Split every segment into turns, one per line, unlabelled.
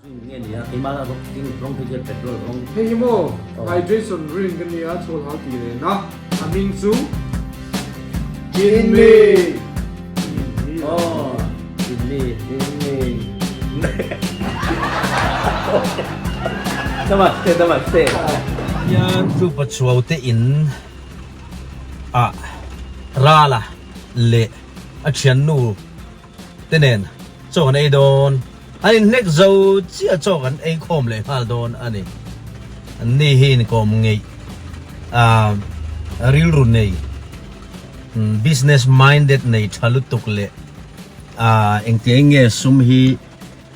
Nge nia keimah rawng phei chuan petrol rawng.
Hei hi maw hydration ring ka nia chhawl hal tih reng a, a hming chu Ginmi.
Aw Ginmi Ginmi. Namaste namaste. Hian chu Pachuau te in ah Rala leh a thiannu te nen chaw kan ei dawn. An inhnek zo chiah chaw kan ei khawm leh nghal dawn a ni. An ni hi inkawm ngeih ah rilru nei, business minded nei tha lutuk leh ah engtiang nge sum hi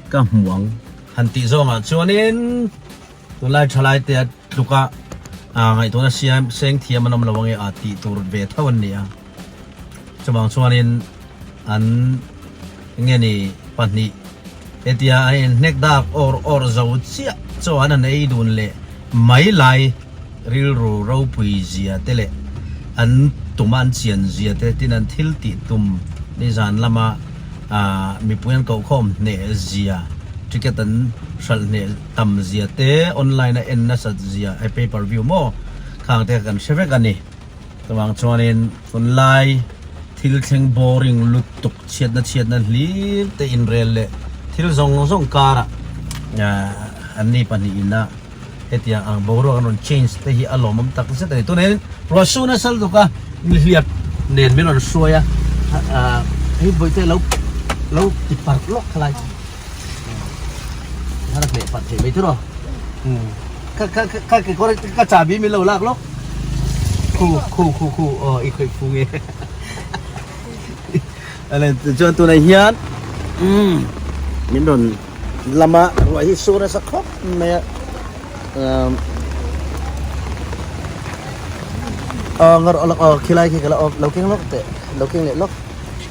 ka hmuh ang han tih zawngah chuanin tunlai thalai te a tluka ah ngaihtuahna siam seng thiam an awm lo ange ah tih tur ve tho an ni a. Chuvang chuanin an nge ni pahnih hetia an inhnek dak awr awr zo chiah chuan an ei dun leh mai lai rilru ropui zia te leh an tum an chian zia te tin an thil tih tum nizan lama ah mipui an kohkhawm hneh zia ticket an hralh hneh tam zia te online a en nasat zia he pay per view maw khang te kan hre vek a ni. Chuvang chuanin tunlai thil thleng boring lutuk chhiatna chhiatna hlir te inrel leh thil zawng zawng karah an ni pahnihin a hetiang ang boruak an rawn change te hi a lawmawm tak zet a ni. Tunah hian ruahsur nasa lutuk a nihliap nen min rawn hruai a hei bawihte lo lo ti parh lawk khalai a hmeh parh thei mai tur aw. Ka ka ka kekawr ka chahbi min lo lak lawk khu khu khu khu aw i khawih phu nge ale chuan tunah hian umm min rawn lama ruah hi sur nasa khawp mai a umm aw ngar aw aw khilai khi ka la aw lo keng lawk teh lo keng leh lawk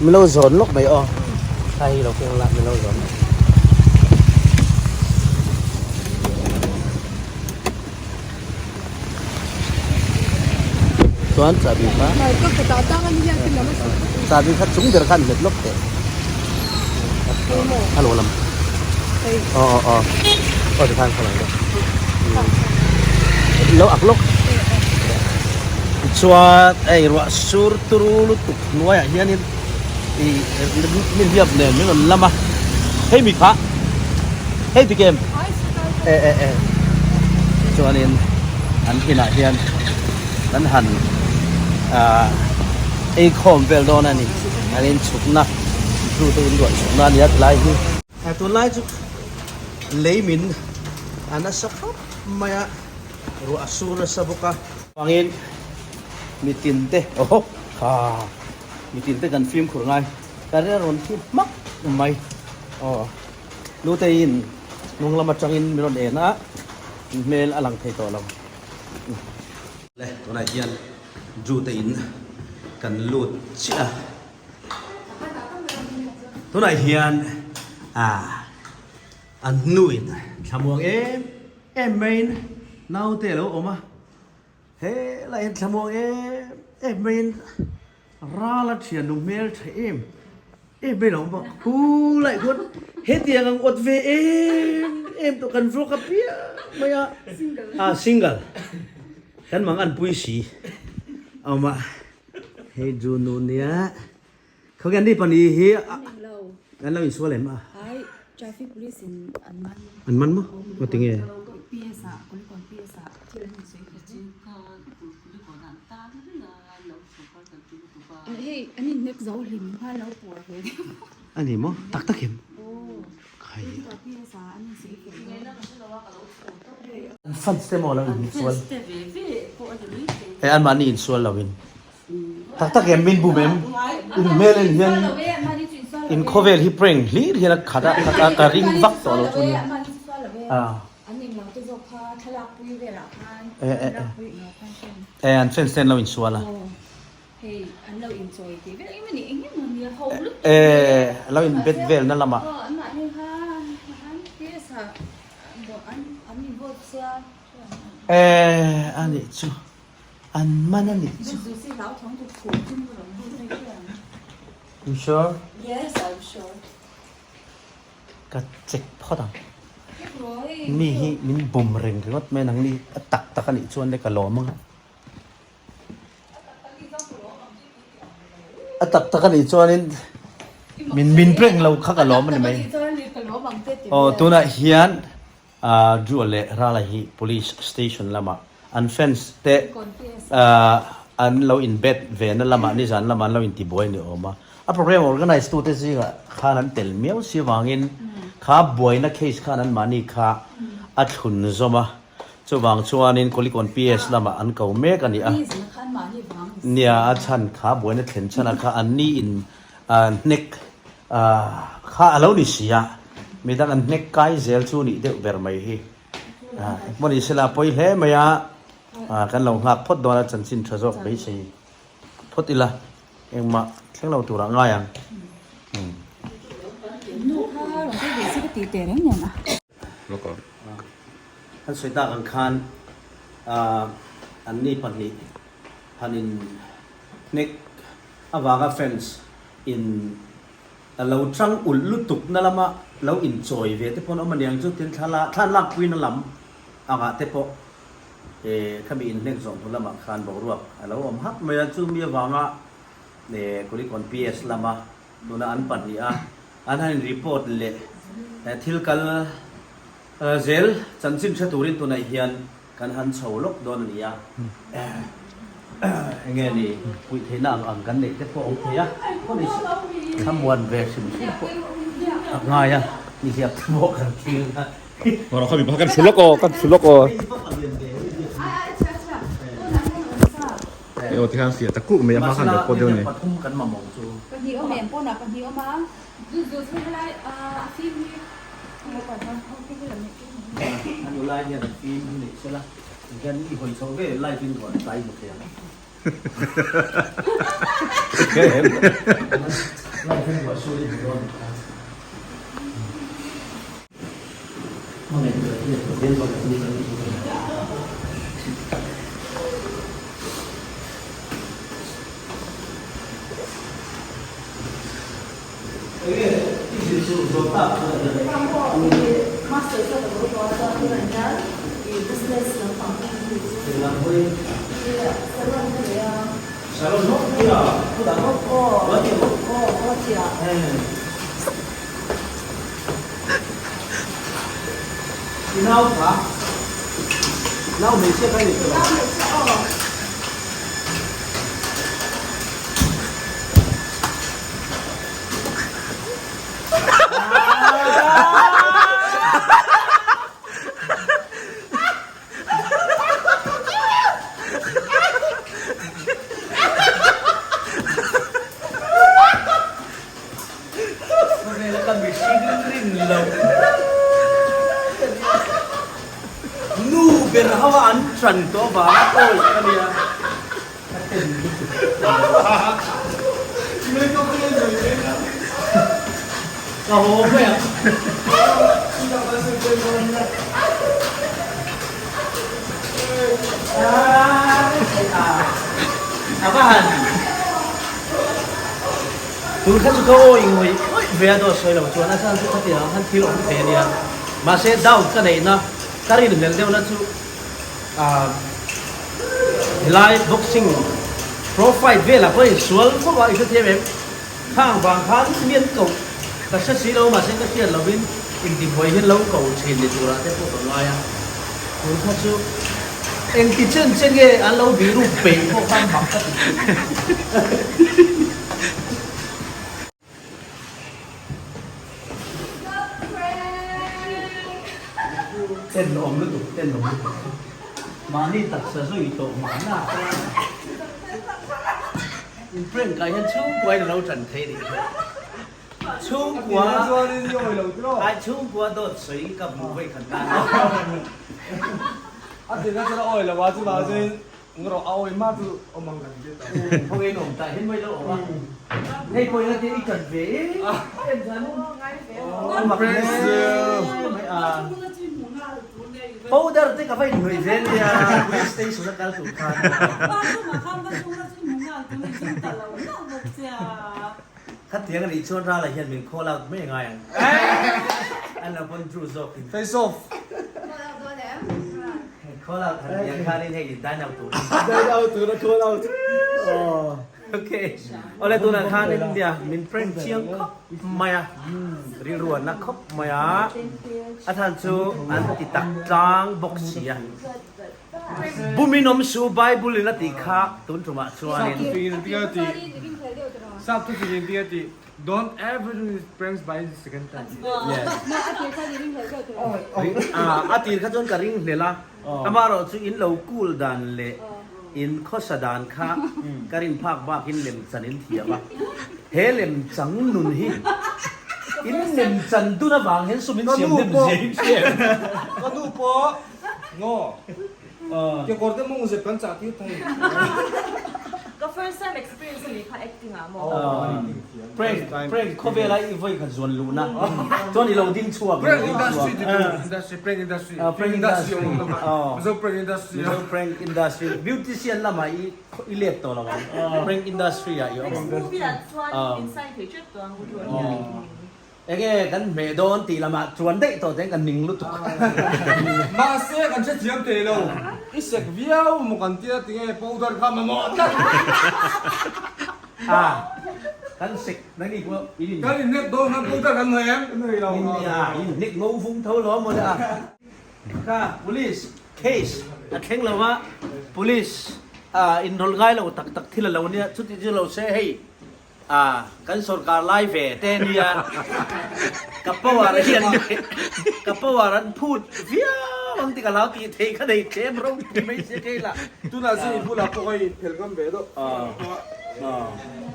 min lo zawn lawk mai aw khai hi lo keng la min lo zawn lawk. Chuan chahbi kha chahbi kha chung ber khan hmet lawk teh hello lam aw aw aw aw tikhan kha lang deuh lo ak lawk chuan hei ruah sur turu lutuk hnuaiah hianin ih mi hliap nen min rawn lam a hei mi kha hei ti kem e e e chuanin an inah hian kan han ah ei khawm vel dawn a ni an inchhukna chu te inruah chhukna a ni a tilai hi tunlai chu lei min a nasa khawp mai a ruah a sur nasa bawk a vangin mitin te aw kha. Mitin te kan fimkhur ngai ka ria rawn thi hmak mai aw Nuteiin hnung lam atangin min rawn en a hmel a lang thei tawh lo. Le tunah hian Ju te in kan lut chiah a tunah hian ah an hnuin thlamuang em em maiin naute a lo awm a. He lah hian thlamuang em em maiin ral a thian nu hmel tha em em mai lo bawk hu laih khawn hetiang ang awt ve em em tawh kan vlog a piang mai a ah single kan mang an pui si awm a hei ju nu nia Khaw hian ni pahnih hi an lo insual em a?
Ai, traffic police in an man.
An man maw? Maw tinge?
PS ah, Kulikawn PS ah thil an insawi fel chu. Hei, an inhnek zo hlim kha lo pawr ve deuh.
A ni maw? Tak tak em?
Khai. PS ah an insawi fel
An fans te maw lo insual? Hei, anmahni insual lo in. Tak tak em min bum em in hmel en hian in khawvel hi prank hlir hian a khat a ka ka ring vak tawh lo chu nia a e e e an fans te an lo insual a e lo in bet vel na lamah e a nih chu. An man a nih chu. You sure?
Yes, I'm sure.
Ka check phawt ang. Mi hi min bum reng ringawt mai nang ni a tak tak a nih chuan le ka lawm ang a. A tak tak a nih chuanin min min prank lo kha ka lawm a ni mai. Aw tunah hian Drew leh Rala hi police station lamah an fans te an lo in bet ve na lamah nizan lamah an lo in tibuai ni awm a. A program organise tu te zingah khan an tel miau si avangin kha buaina case khan anmahni kha a thlun zawm a. Chuvang chuanin Kulikawn PS lamah an ko mek a ni a. Nia, a chhan kha buaina thlen chhan a kha an ni in hnek kha a lo ni si a, midang an hnek kai zel chu nih deuh ber mai hi. Engpawh ni sela pawi hle mai a, kan lo nghak phawt dawn a chanchin tha zawk beisei phawt ila engmah thleng lo turah ngai ang. Kan sawi tak ang khan anni pahnih han in hnek avanga fans in a lo chang ulh lutuk na lama lo in chawi ve te pawh an awm aniang chu tin thla thla an lakpui na lam angah te pawh khami in hnek zawh hnu lamah khan boruak a lo awm hak mai a chumi avanga Kulikawn PS lama Tuna an pahnih a, an han in report leh thil kal zel chanchin hre turin tunah hian kan han chho lawk dawn a ni a. Enge ni puih theihna ang ang kan neih te pawh awm thei a, thlamuan ve hrim hrim pawh a ngai a, ni hiap te pawh kan thil a.
Kan thlu lawk aw, kan thlu lawk aw. Hei aw tikhan fiah ta kuh mai a hma khan lo pawt deuh a ni.
I nau kha nau hmeichhia kha i ni tawh lo. Khawvela ka mihring rin lo. Nu ber ho a an tran tawh avanga awi ka nia. Ka ten lutuk. Ka haw mai ang. A va han. Tun kha chu ka awi ngawih ngawih ve a dawt sawi lo chuan a chhan chu khatiang ang khan thil awm thei a nia. Mahse doubt ka neihna ka rinhlelh deuhna chu ah helai boxing pro fight velah pawh insual fo a i hrethiam em? Khang vang khan mi an koh ka hre si lo mahse ka hriat lovin intibuai hian lo ko thin ni turah te pawh ka ngai a. Tun kha chu engti chen chen nge an lo biru peih pawh khan mak ka ti thin. Tenawm lutuk, tenawm lutuk. Mahni taksa zui tawh mahna kha. In prank ah hian chhungkua in a lo tan thei nih hi. Chhungkua ai chhungkua dawt sawi ka hmuh vawi khat nan.
A tirna chuan a awi lo a, chuvang chuan ngawrh a awi hma chu awm ang kan ti ta.
Khaw in awm tah hian mai lo awm a. Hei pawh ila tia i tan ve em chuan. Powder te ka va inhnawih ve nia police station a kal tur khan. Khatiang anih chuan Rala hian min call out mai angai ang. An lo pawn true zawk in.
Face off.
Call out han nia khanin hei dine out tur.
Dine out tur a call out.
Okay. Awle tunah khanin nia min prank chiang khawp mai a. Rilru an na khawp mai a. A than chu an ti tak tlang bawk si a. Bumin awm su Bible in a tih kha tun tumah chuanin.
Sap thu fingin tia ti Don't ever do this pranks by the second time.
Yes. A tir kha chuan ka ring hlel a, amaherawh chu in lo cool dan leh in khawsa dan kha ka rin phak bakin lem chan in thiam a. He lem chang nun hi in lem chan dun avang hian sum in siam hnem zia in hria em?
Ka nu pawh no. Kekawr te mawng zep kan chah tir thei.
Ka first time experience a ni kha acting ah maw.
Prank prank khawvela i vawi khat zuan luhna chuan i lo ding chhuak
Prank industry ti tu industry prank industry
prank industry
Mizo prank industry
Mizo prank industry beautician lamah i i let tawh lo ang prank industry ah i awm ang.
Movie ah chuan in sign thei tep tawh ang u chu a nia.
Enge kan hmeh dawn tih lamah chuan daih tawh te kan ning lutuk.
Mahse kan hrethiam thei lo, i sek viau maw kan tia tinge powder kha mamawh tlat.
A kan sek nang ni pawh in in.
Kan inhnek dawn khan powder kan hnaih em? Kan hnaih lo.
A inhnek ngo vung tho lo maw le a. Kha police case a thleng lo a, police a inrawlh ngai lo tak tak thil a lo nia, chuti chu lo se hei. A, kan sorkar lai ve te nia, ka power hian ka power an phut viau ang tih ka hlau tih theih kha nei tlem ropui mai sia kei lah.
Tunah chuan i bulah pawh ka inphelh ngam ve deuh.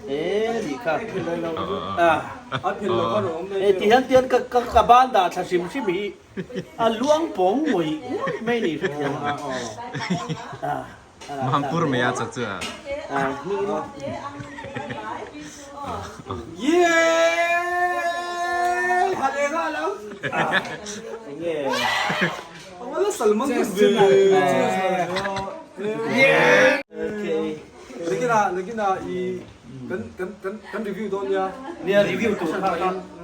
E nih kha.
A phelh lo kha rawh awm mai.
E ti hian tian ka ka ban dah thla hrim hrim hi a luang pawng ngawih ngawih mai ni hrethiam a.
Mampur mai a chak chu a.
Kan review dawn nia.
Nia review tur kha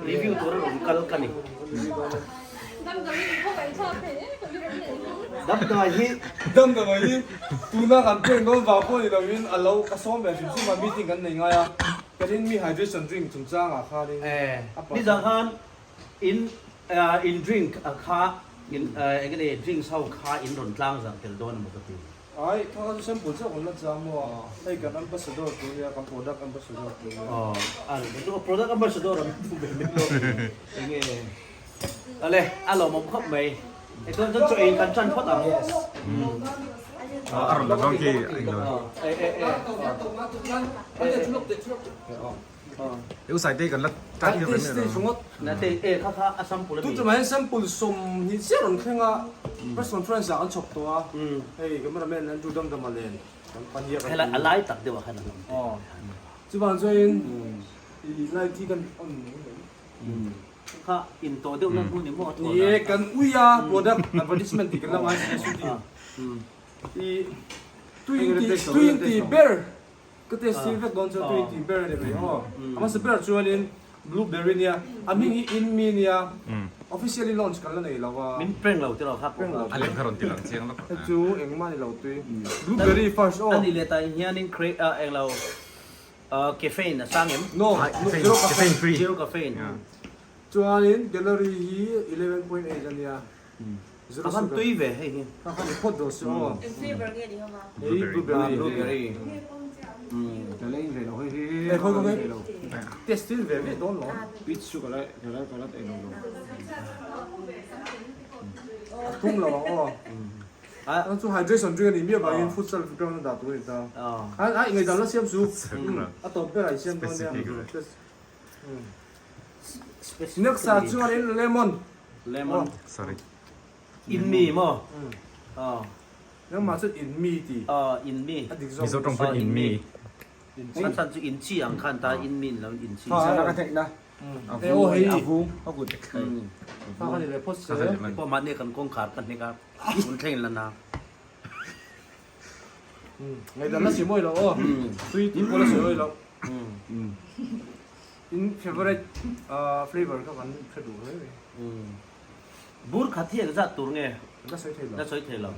review tur a rawn kal ka ni. Damdawi hi
Damdawi hi tuna kan pek dawn vang pawh ni lovin a lo ka sawm ve hrim hrim a meeting kan nei ngai a ka rin mi hydration drink chungchangah khanin a
Ni zah khan in in drink kha in eng nge drinks ho kha in rawn tlang zah tel dawn emaw ka ti.
Ai kha kha chu sample chiah kan la chang maw a hei kan ambassador tur nia kan product ambassador tur nia.
Aw product ambassador an pu ve mai lo eng nge. Ale, a lawmawm khawp mai. Hei chuan chuan chaw ei kan tan phawt ang.
Yes.
A rawn la zawng khi a englo.
E e e.
E usai te kan la tan hi reng mai.
Na te e kha kha a sample a mi.
Tu tumah hian sample 20 chiah rawn thleng a. Press conference ah kan chhawp tawh a. Hei cameraman Andrew Damdama nen kan pahnih a kan.
Helai a lai tak deuh ah khan a awm.
Aw. Chuvang chuan i light hi kan on mai mai.
Kha in tawh deuh na hnu ni maw a thawn a.
Ni e, kan ui a product advertisement tih kan la ngai si a shooting. I tui in ti tui in ti ber ka test tir vek dawn chuan tui in ti ber a ni mai aw. A hmasa ber chuanin blueberry nia a hming hi in mi nia officially launch kan la nei lo a.
Min prank lo tiraw kha pawh
A lem kha rawn ti lang chiang lawk.
Hei chu engmah ni lo tui blueberry first aw.
A ni leh ta hianin englo Caffeine a sang em?
No, zero caffeine
free.
Zero caffeine.
Chuanin calorie hi 11.8 a nia. Zero
A han
sugar.
tui ve hei hi.
Kha kha ni phawt dawn si aw.
Eng flavor nge ni hawma?
Hei blueberry.
Blueberry.
Ka la in ve lo hei hi.
Eh khawi khawi test in ve ve dawn lo.
Peach chu ka la ka la ka la ei lo lo.
A thum lo ang aw. An chu hydration drink a ni miah vangin futsal ground a dah tur a ni ta. A a ingaihdan la siam chu a tawp berah i siam dawn nia. Next ah chuanin lemon.
Lemon.
Sorry.
In mi maw?
Nangmah chuan in mi ti.
In mi.
A dik zawk.
Mizo tawng pawhin in mi.
A chhan chu in chi ang khan ta in mi ni lo in chi.
Sana ka theih na. A vu a vu a kut.
Kha kha ni leh phawt se.
Pawh mahni kan kawngkhar ka hnek a. Un thleng la na.
Ngaihdan la si mawi lo aw. Tui tih pawh la sawi mawi lo. In favorite flavor kha kan hre duh hle mai.
Bur khat hi engzat tur nge?
La sawi thei lo.
La sawi thei lo.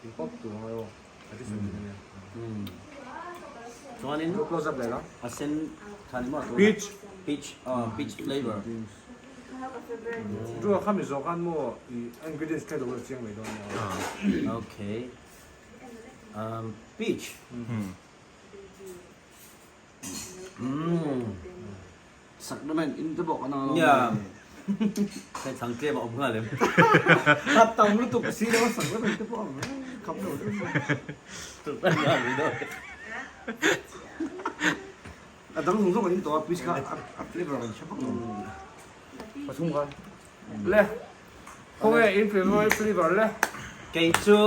In pawp tur ang emaw a ti sawi thin a nia.
Chuanin
close up leh la.
A sen kha ni maw tuna?
Peach.
Peach, aw peach flavor.
Chu a khami zawh khan maw i ingredients tlai lo la chiang mai dawn nia.
Okay. Um, peach. Umm.
Sacrament in te bawk an ang lo.
Nia. Hei chhang tlem a awm nghal em.
A tam lutuk si lo a sacrament te pawh ang kham lo deuh mai. A dang zawng zawng an in tawh a peach kha a flavour an hre vak lo.
Pathum khan. Le. Khawnge in flavour le.
Kei chu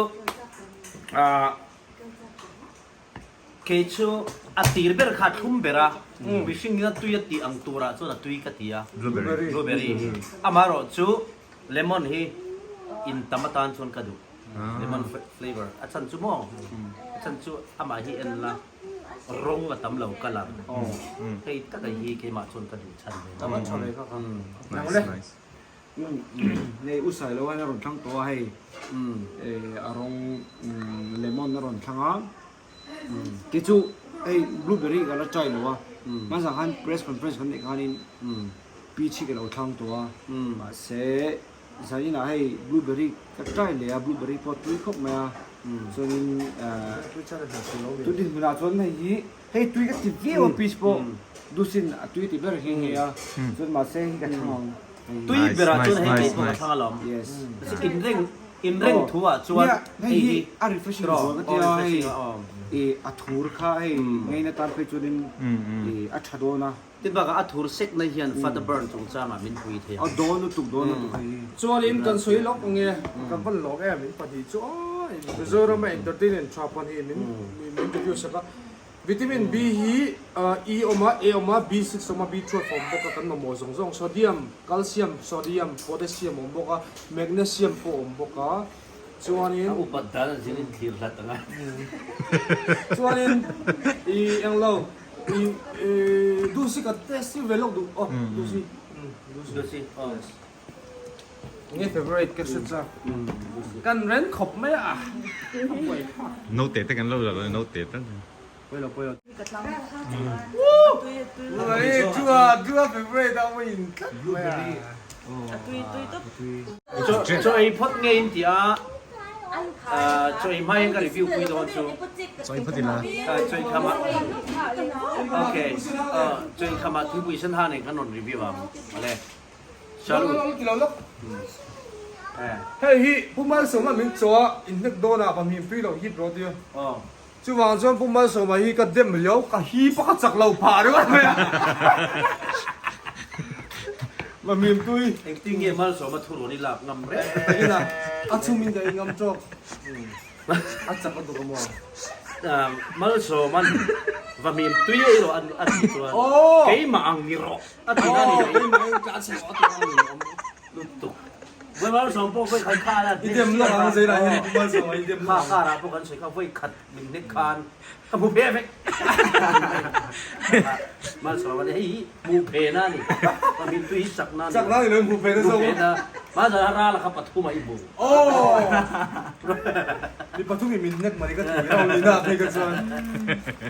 ah Kei chu a tir ber kha a thlum ber a, mihring in a tui a tih ang turah chuan a tui ka ti a, blueberry. Amaherawh chu lemon hi in tam atan chuan ka duh, lemon flavour. A chhan chu maw? A chhan chu amah hi en la, rawng a tam lo, colour. Hei tak a hi keimah chuan ka duh chhan ve.
Nice nice. Hei u Sailo hian a rawn thlang tawh a hei a rawng lemon a rawn thlang a tichu hei blueberry ka la try lo a hmasa khan press conference kan neih khanin peach hi ka lo thlang tawh a mahse zaninah hei blueberry ka try leh a blueberry pawh a tui khawp mai a chuanin tun dinhmunah chuan hei hi Hei tui ka ti viau a peach pawh dusin a tui ti ber nghe nghe a chuan mahse hei ka thlang ang.
Tui berah chuan hei kei pawh ka thlang alawm.
Yes.
Inreng inreng thu ah chuan
hei hi a refreshing zual ka tia hei i a thur kha hei ngeina tan phei chuanin i a tha dawn a.
Tin bakah a thur sek na hian fat a burn chungchangah min pui thei
ang. A dawn lutuk dawn lutuk hei hi.
Chuanin kan sawi lawk ange kan van lawk em in pahnih chu aw Mizoram a entertainment tha pahnih min min produce sak a. Vitamin B hi E awm a, A awm a, B6 awm a, B12 a awm bawk a, kan mamawh zawng zawng. Sodium, calcium, sodium, potassium a awm bawk a, magnesium pawh a awm bawk a. Chuanin.
A upat dan a zir in thlir hlat ang a.
Chuanin i englo i duhsi ka test ve lawk duh aw duhsi.
Duhsi aw.
Nge favorite ka hre chak. Kan ren khawp mai a.
Note te kan lo la lo note tal.
Pawilo pawilo.
Ka tlang.
Ui chua chua favorite a awm in tlat mai a.
A tui tui tawp.
Chaw ei phawt nge in ti a. Chaw ei hma hian ka review pui dawn chu.
Chaw ei phawt ila.
Chaw ei kham ah. Okay. Chaw ei kham ah thingpui sen ha nen kan rawn review ang. Awle.
Hei hi Pu Malsawma min chaw a inhnek dawn ah pahnih tui loh hip rawh tia. Chuvang chuan Pu Malsawma hi ka dem riau, ka hip a ka chak lo phah ringawt mai a. Pahnih tui.
Engtin nge Malsawma thu rawn i lak ngam reng?
Ina a chhum in ka in ngam tawk. A chak a tuk a maw?
Malsawma'n va hmim tui ei rawh a tih chuan keimah ang ni rawh. A ti na ni mai. Lutuk. Vawi Malsawm pawh vawi khat khan a
I dem lo ang zei lah hian Malsawm a i dem lo.
Kha kar ah pawh kan sawi kha vawi khat min hnek khan ka hmu phe vek. Malsawm a ni hei hi hmuh phe na a ni. Ka mittui hi chak na a ni.
Chak na a ni lo hmuh phe na zawk.
Hmuh phe na. Mahse a ral a kha pathum ah i hmu.
Aww. Mi pathum in min hnek mah ni ka ti rau ni na phei ka chuan.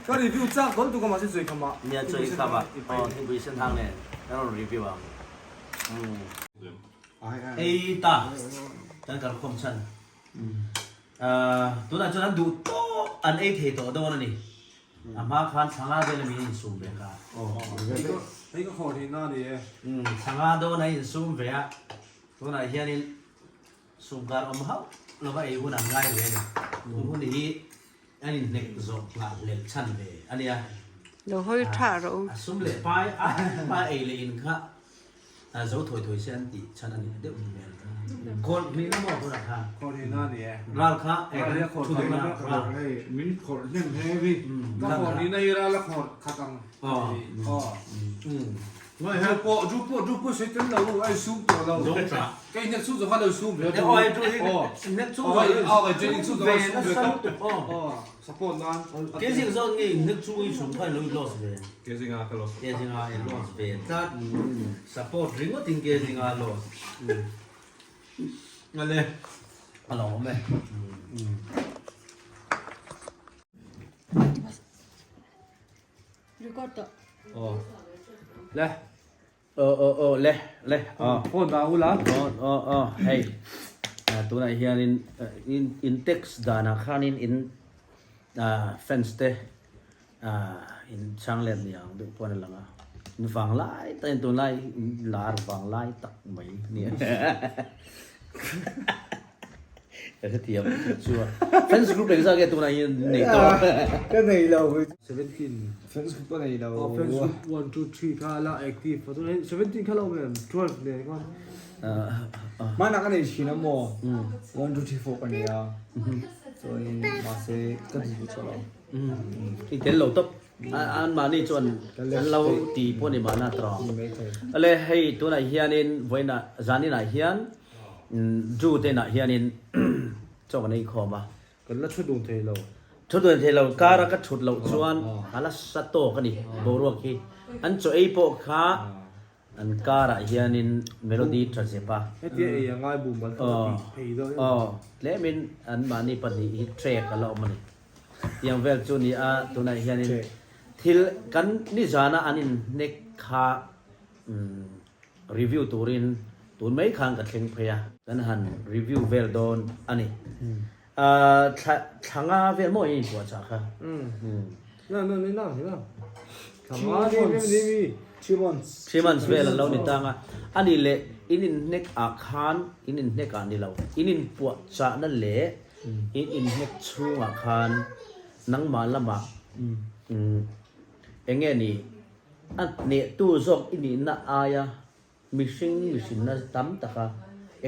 Ka review chak dawn tuk a mahse chawi kham ah.
Nia chawi kham ah aw thingpui sen hang nen kan rawn review ang. Hei ta kan kal khawm chhan. Tunah chuan an duh tawp an ei thei tawh dawn a ni. A hma khan thla nga vel a min insum ve kha.
Hei ka khawh thin na a ni e.
Thla nga dawn a insum ve a. Tunah hianin sumkar awm hauh lova ei hun an ngai ve a ni. Tun hun hi an inhnek zawh nghah hlelh chhan ve a nia.
Lo hawi tha rawh u.
A sum leh pai a pai ei leh in kha zo thawi thawi se an tih chhan a ni deuh hmel. Khawrh hnih na maw tunah khan?
Khawrh hnih na a ni e.
Ral kha thu duh na ral.
Min khawrh hnem heavy.
Ka khawrh hnih na hi ral a khawrh khat ang. Aw. Ju pawh ju pawh ju pawh sawi tel lo a insum tawh lo. Ka inhnek chhung zawh khan a insum ve a ju.
Inhnek chhung
zawh a insum ve tawp. Aw support nan.
Ke zing zawk nge inhnek chhung insum khan ilo loss ve.
Ke zinga ka loss.
Ke zinga i loss ve tlat. Support ringawt in ke zinga loss. Ngale. A lo awm e.
record tawh.
Aw. Le.
Aw aw aw le le aw.
Phone dah ula.
Aw aw aw hei tunah hianin in in text danah khanin in fans te in chhang let ni ang deuh pawh a ni lang a in vang lai tak in tunlai in lar vang lai tak mai nia. Ka hrethiam chu chu a. Fans group engzah nge tunah hian nei tawh?
Ka nei lo.
17.
Fans group ka nei lo.
Oh, fans group 1, 2, 3 kha la active. Tunah hian 17 kha la awm em? 12 nen khan.
Hmanah ka nei thin a maw? 1, 2, 3, 4 ka nei a. Chuanin mahse ka duh duh tawh lo.
I tel lo tawp. Anmahni chuan an lo ti pawh ni mahna tawh. Ale hei tunah hianin vawiinah zaninah hian Drew te inah hianin chaw kan ei khawm a.
Kan la thu dun thei lo.
Thu dun thei lo kara ka thut loh chuan a la sa tawk a ni boruak hi. An chaw ei pawh kha an karah hianin melody tha zep a.
Hetia ei a ngai bum bal kha ka tih phei dawn em.
Aw tlemin anmahni pahnih hi trek a la awm a ni. Tiang vel chu ni a tunah hianin thil kan nizana an inhnek kha Review turin tun mai khan ka thleng phei a. Kan han review vel dawn a ni. Thla thla nga vel maw in inpuahchah kha.
Na na ni na ni na. Thla nga ni ni ni ni.
Three months.
Three months vel an lo ni tang a. A nih leh in inhnek ah khan in inhnek ah ni lo. In inpuahchahna leh in inhnek chhungah khan nangmah lamah eng nge ni A hnehtu zawk i nihna aia mihring mihrinna tam taka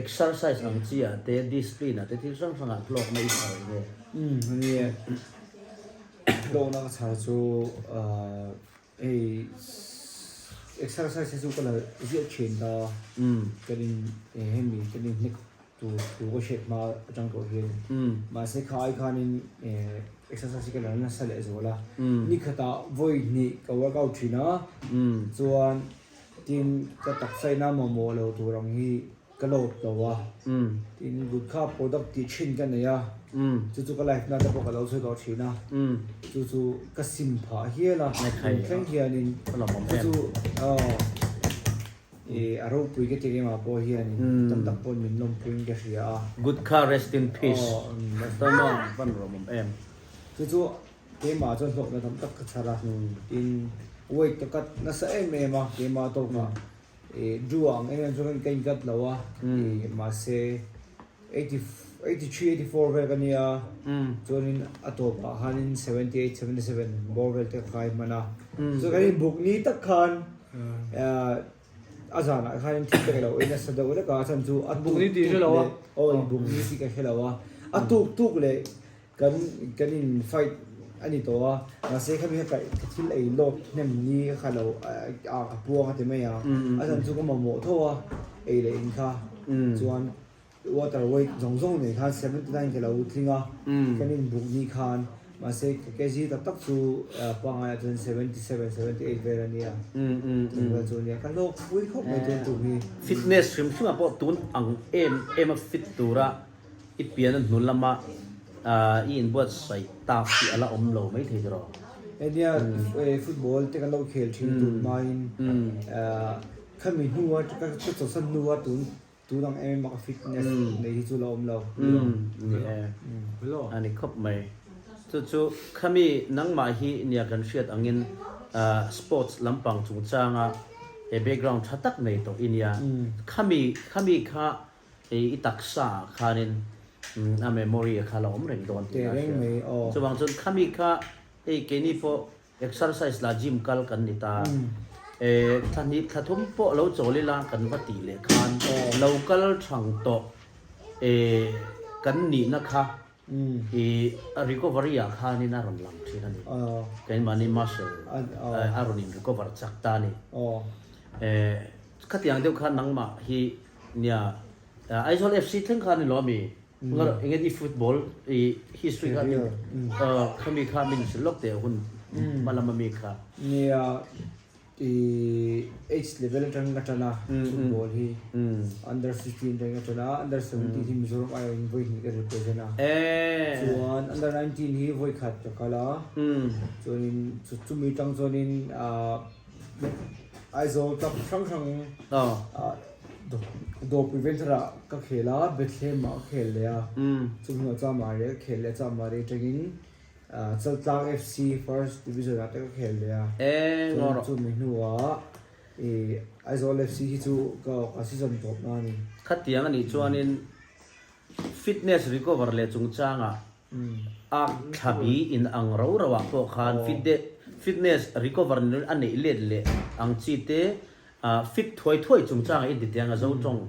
exercise ang chi ah te, discipline ah te thil hrang hrangah hlawkna i chhar nge?
Umm a ni e. Hlawkna ka chhar chu hei exercise hi chu ka la ziah thin ta. Kan in hemi kan in hnek tur thu ka hriat hma atang tawh hian mahse kha ai khanin exercise hi ka la nasa leh zual a ni khatah vawi hnih ka workout thin a chuan tin ka taksa ina mamawh lo tur ang hi ka load lo a tin gutkha product tih thin ka nei a chu chu ka life na te pawh ka lo chhui tawh thin a chu chu ka sim phah hial a tun thleng hianin chu chu aw. I a ropui ka ti ringah pawh hianin tam tak pawhin min lawmpuiin ka hria a.
Good kha rest in peace. Tama van rawm awm em.
Chu chu keimah chuan hlawhna tam tak ka chhar a. Tin weight ka cut nasa em em a keimah tawkah i Drew ang em em chuan ka in cut lo a. I mahse 83 84 vel ka nia chuanin a tawpah khanin 78 77 bawr vel te ka kai hman a. Chu kan inbuk ni tak khan A zanah khanin thil ka lo ei nasa deuh lek a, a chhan chu a tuk tuk leh aw in buk ni tih ka hre lo a, a tuk tuk leh kan kan in fight a ni tawh a, mahse khami kha ka thil ei lawk hnem ni ka kha lo a ka puang a ti mai a, a chhan chu ka mamawh tho a ei leh in kha chuan Water weight zawng zawng nei khan 79 ka lo tling a, kan inbuk ni khan mahse ka kg tak tak chu pangai ah chuan 77, 78 vel a nia, tun vel chu a nia, ka hlawk pui khawp mai tun tum hi.
Fitness hrim hrim ah pawh tun ang em em a fit tura i pian a hnu lama i inbuatsaih tak hi a la awm lo mai thei tiraw?
Nia, football te kan lo khel thin tun hmain khami hnua ka chawlhsan hnua tun Tun ang em em a ka fitness nei hi chu la awm lo.
Ni e, a ni khawp mai. Chu chu khami nangmah hi nia kan hriat angin sports lampang chungchanga he background tha tak nei tawh i nia. Khami khami kha i taksa ah khanin a memory kha la awm reng dawn tih a hriat. Chuvang chuan khami kha hei keini pawh Exercise la gym kal kan ni ta. E, thla hnih thla thum pawh lo chawl ila kan va tih leh khan lo kal thang tawh e, kan nihna kha i recovery ah khanin a rawn lang thin a ni. Keimahni muscle a rawn in recover chak ta a ni. E, khatiang deuh khan nangmah hi nia Aizawl FC thleng khan ni lo ami? Enge i football i history kha min khami kha min hrilh lawk teh hun hma lama mi kha.
Nia. I age level atang ka tan a football hi under 16 atang ka tan a under 17 hi Mizoram aiawh in vawi hnih ka represent a chuan under 19 hi vawi khat ka kal a chuanin chumi tang chuanin Aizawl club hrang hrang dawrpui venture ah ka khel a Bethlehem ah ka khel leh a chumi hnuah Chamari ah ka khel leh a Chamari atangin Chaltlang FC First Division ah te ka khel leh a, chuan chumi hnuah i Aizawl FC hi chu ka ka season tawp na a ni.
Khatiang a nih chuanin fitness recover leh chungchangah a thlabi in ang ro ro ah pawh khan fitness recover a neih let leh ang chi te Fit thuai thuai chungchangah i ditiang a zo tawng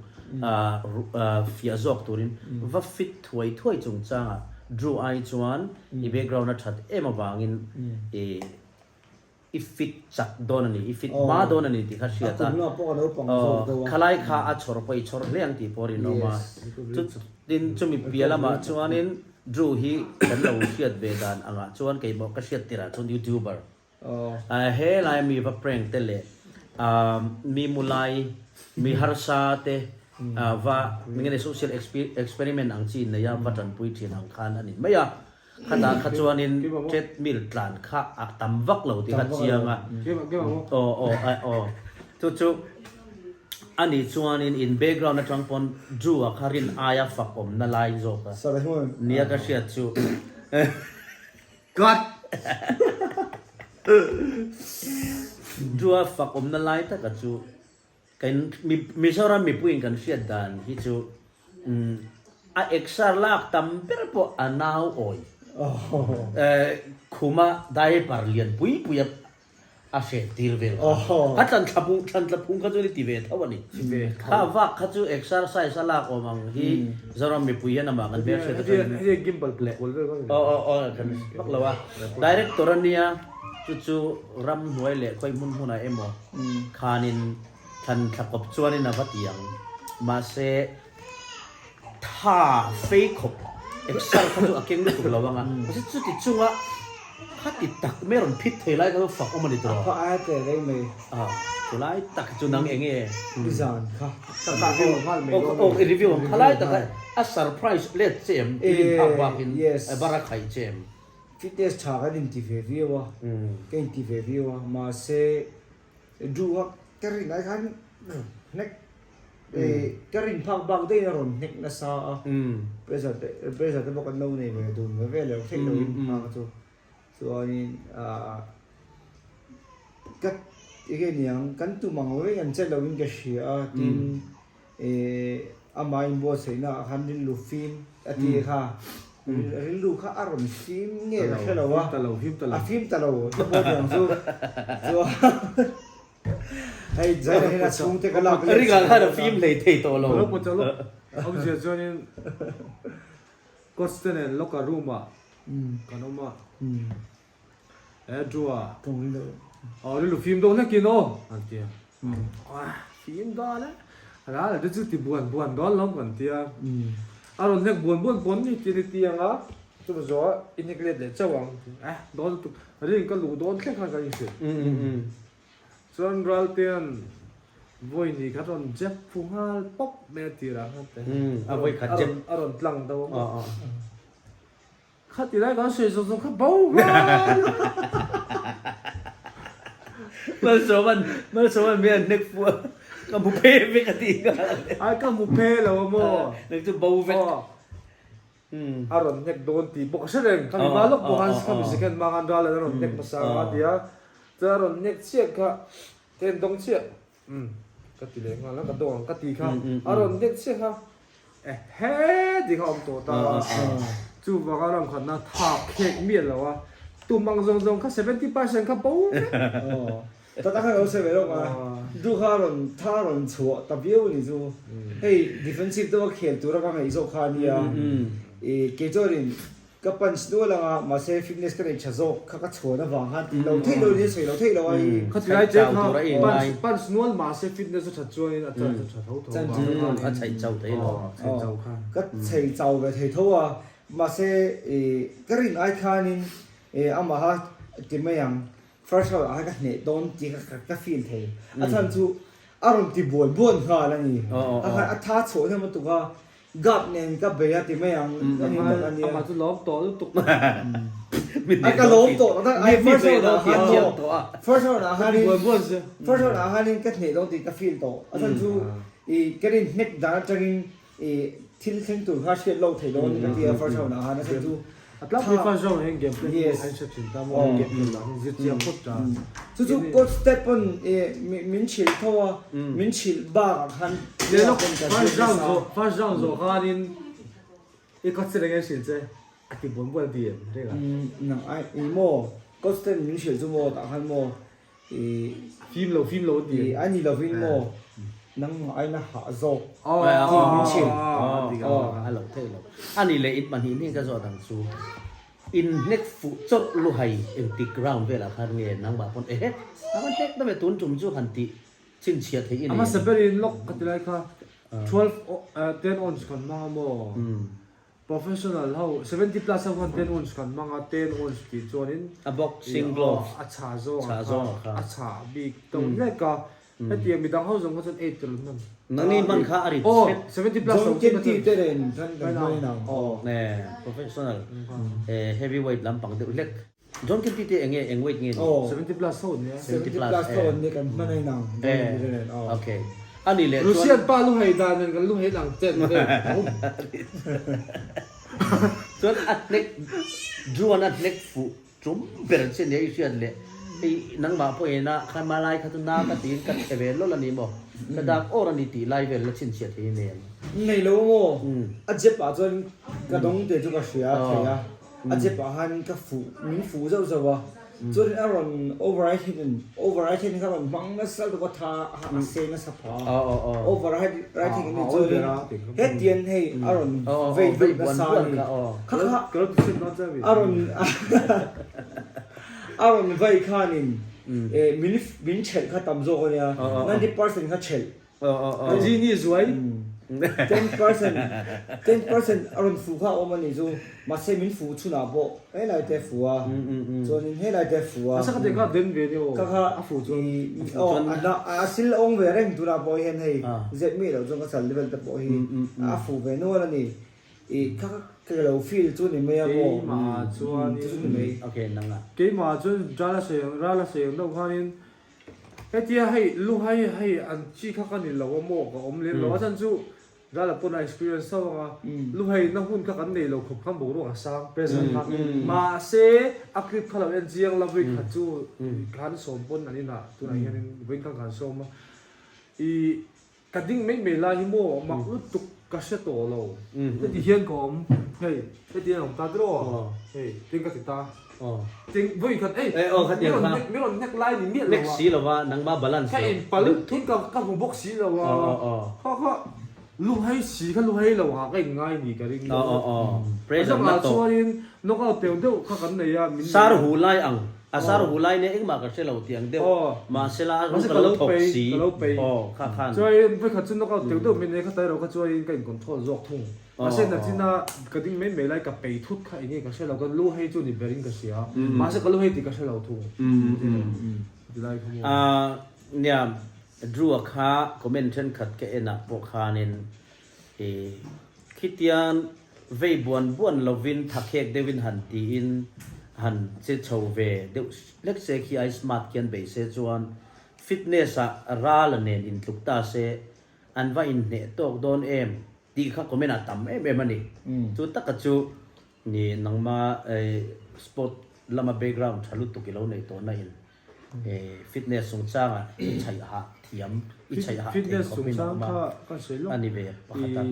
fiah zawk turin va fit thuai thuai chungchangah Drew ai chuan i background a that em avangin i i fit chak dawn a ni, i fit hma dawn a ni tih kha hriat a. Khalai kha a chhawr pawh i chhawr hle ang tih pawh a rinawm a. Tin, chumi piah lamah chuanin Drew hi kan lo hriat ve dan angah chuan keimah ka hriat tirah chuan YouTuber He lai mi va prank te leh mi mu lai, mi harsa te va eng nge social experiment ang chi nei a va tanpui thin ang khan a ni mai a. Khatah kha chuanin treadmill tlan kha a tam vak lo tih kha chiang a. Aw aw aw chu chu a nih chuanin in background atang pawn Drew-a kha rin aia fak awmna lai zawk a nia ka hriat chu.
Cut!
Dua fak awmna lai taka chu kan Mizoram mipuiin kan hriat dan hi chu a exer lak tam ber pawh a nau awi khuma diaper lian pui pui a A hreh tir vel kha. A tlan thla phung thlan tla phung kha chu ni ti ve tho a ni. Kha vak kha chu exercise a lak awm ang hi Zoram mipui hian amah kan hmelhriat atangin leh aw aw aw kan vak lo a. Director a nia chu chu ram hnuai leh khawi hmun hmunah emaw khanin thlan thla kawp chuanin a va ti ang. Mahse Tha fei khawp exer kha chu a keng lutuk lo ang a, mahse chuti chunga khati tak mai a rawn phit thei lai kha chu fak awm a ni tawh.
A kha aia teh reng mai.
A, chulai tak chu nang eng nge?
I zan kha.
Ka review nghal mai dawn
a ni. I review ang khalai taka a surprise let che em? I rin phak bakin bar a khaih che em?
Fitness tha kan inti ve viau a, ka inti ve viau a, mahse Duha ka rin ai khan hnek ka rin phak bak daih in a rawn hnek nasa a pressure te pressure te pawh kan lo nei ve dun ve ve lo theih lo in hma chu chuanin ah ka enge niang kan tum ang reng an che lo in ka hria a tin Amah inbuatsaihna ah khan rilru fim a ti kha, rilru kha a rawn fim nge ka hre lo a, a fim ta lo te pawh niang chu, chuan hei Zaina hian a chhungte ka lak leh
Ringah khan a fim hlei thei tawh lo.
Lo pawh chawlh awmzia chuanin coach te nen locker room ah kan awm a. Andrew a aw rilru fim deuh hlekin aw an ti a fim dawn e ral te chu ti buan buan dawn lo kan ti a a rawn hnek buan buan pawn ni ti ni ti ang a chumi zawh a i hnek let leh chauh ang eh dawn lutuk ring ka luh dawn thleng khan kan inhrilh chuan Raltean vawi ni kha rawn jep fu nghal pawp mai a tirah khan te a rawn tlang deuh a maw. Kha ti lai kan sawi zawk zawk kha bo nghal.
Malsawman Malsawman mi an hnek fuh a ka hmu phe vek a ti nghal.
Ai ka hmu phe lo a maw.
Nang chu bo vek.
A rawn hnek dawn tih pawh ka hre reng. Khami hma lawk pawh khan khami second hma khan ral an rawn hnek hmasa a ti a. Chuan a rawn hnek chiah kha ka en dawng chiah. Umm ka ti leh nghal a ka dawng ang ka ti kha a rawn hnek chiah kha ehe tih kha a awm tawh ta a chuvanga ram khatna thak khek miah lo a tum ang zawng zawng kha 70% kha bo vek
ta tak khan lo sawi ve lawk a du kha a rawn tha a rawn chhuah ta viau a ni chu hei defensive deuha khel tura ka ngaih zawk kha a nia i kei chuanin Ka punch nual ang a, mahse fitness ka neih tha zawk kha ka chhuan avang khan tih lo theih lo in sawi lo theih lo a i.
Kha ti lai che kha punch punch nual mahse fitness a that chuan in a chance a tha tho tho
a a chheih chau thei lo.
Chheih chau khan.
Ka chheih chau ve thei tho a, mahse i ka rin ai khanin i amaha ti mai ang.
First round ah khan ka hneh dawn tih kha ka feel thei. A chhan chu a rawn ti buan buan nghal a ni. A khan a tha chhuah hnem lutuk a, guard nen ka bei a ti mai ang a ni tak a nia.
Amah chu lawm tawh lutuk.
A ka lawm tawh tak tak ai first round ah khan maw first round ah khanin first round ah khanin ka hneh dawn tih ka feel tawh. A chhan chu i ka rin hnek dan atangin I thil thleng tur kha hriat loh theih dawn ka ti a first round ah khan a chhan chu
A tlangpui first round ah hian game plan hi a inhre thin ta maw game plan lah hi zir chiang phawt ta.
Chu chu coach te pawn i min hrilh tho a min hrilh bak ah khan
player pawn ka zir nasa. First round zawh khanin i coach te eng nge hrilh che a ti buan buan ti em reng a.
Nang ai i maw coach ten min hrilh chu maw tah khan maw I
fim lo fim lo ti.
I a ni lovin maw nangmah aina hah zawk ti min chhil.
A lo theih lo. A ni leh in pahnih hnih ka zawh dang chu in hnek fuh chawrh luhai engtik round velah khan nge nangmah pawn ehe a va hnek deuh e tun tum chu han tih chhinchhiah theih i nei.
A hmasa berin lawk ka ti lai kha 12 10 ons kan hmang a maw? Professional ho 70 plus ho khan 10 ounce kan hmang a, 10 ounce tih chuanin
A boxing gloves
a chha zawng a kha a chha bik deuh hlek a, hetiang midang ho zawng kha chuan 8 tel an hman.
Nangni hman kha a rit
Aw 70 plus ho
John Kenty te nen khan kan hman in ang.
Aw professional heavyweight lampang deuh hlek. John Kenty te enge eng weight nge ni?
Aw
70 plus ho nia.
70 plus ho an ni kan hman a inang John Kenty te nen aw.
Okay. A ni leh chuan.
Russian pa lu hei dan nen kan lu hei lang chen vel tho.
Chuan a hnek Druan a hnek fuh tum ber che nia i hriat leh hei nangmah pawh ena kha malai kha chu na ka tiin ka che ve lawlh a ni maw? Ka dak awr a ni tih lai vel la chhinchhiah thei nen.
Nei lo maw? A jep ah chuan ka dawng te chu ka hria thei a. A jep ah khan ka fuh min fuh zauh zauh a chuanin a rawn override hian override hian kha rawn hmang nasa lutuk a tha a sei nasa pha a override right hian ni chuanin hetian hei a rawn vei lut nasa a ni kha kha a rawn a rawn vei khanin min min chelh kha tam zawk a nia 90% kha chelh
Genie zuai
10% 10% a rawn fuh kha a awm a nih chu mahse min fuh chhunah pawh helai te a fuh a chuanin helai te a fuh a
Nasa ka tih kha den ve nia aw
ka kha
a fuh chuan
aw a na a sil awng ve reng tunah pawh hian hei zep miah loh chuan ka chal level te pawh hi a fuh ve nual a ni i kha ka lo feel chu ni mai a maw
Keimah chuanin
chu ni mai
Okay nangah
Keimah chuan Rala sawi ang Rala sawi ang deuh khanin Hetia hei luhai hei an chi kha ka ni lo a maw ka awm lem lo a chhan chu Rala pawn a experience tho ang a luhai na hun kha kan nei lo khawp khan boruak a sang present kha mahse a clip kha lo en chiang la vawi khat chu khan sawm pawn an inah tunah hianin vawiin khan kan sawm a i Ka ding mai mai lai hi maw mak lutuk ka hre tawh lo. Heti hian ka awm hei heti hian awm ta tiraw hei tin ka ti ta tin vawi khat ei min rawn nek lai ni miah lo a.
Nek si lova nangma balance
lo. Ka in pal thut ka ka hmu bawk si lo a kha kha lu hei si kha lu hei lo ah ka in ngai ni ka ring deuh a changah chuanin knockout teuh deuh kha kan nei a min
Sar hu lai ang A sar hu lai nia engmah ka hre lo tih ang deuh. Mahsela a rawng ka lo thawk si. Aw, kha khan.
Chuain vawikhat chu knockout teuh deuh mai nei kha tlai ro kha chuain ka in control zawk thung. Mahse nachina ka ding mai mai lai ka pei thut kha enge ka hre lo, ka lu hei chu ni berin ka hria. Mahse ka lu hei tih ka hre lo thung. Ti lai kha maw.
Nia, Drew-a kha comment thenkhat ka enah pawh khanin I khitian vei buan buan lovin thakhek deuhin han tiin han che chho ve deuh hlek se khi ai smart khian bei se chuan fitness ah rala nen intluk ta se an va inhneh tawk dawn em tih kha comment ah tam em em a ni. Chu taka chu ni nangma sport lama background tha lutuk i lo neih tawh na in Fitness chungchangah i chhaih hah thiam, i chhaih hah thei khawp in awm a, a ni ve pakhat a,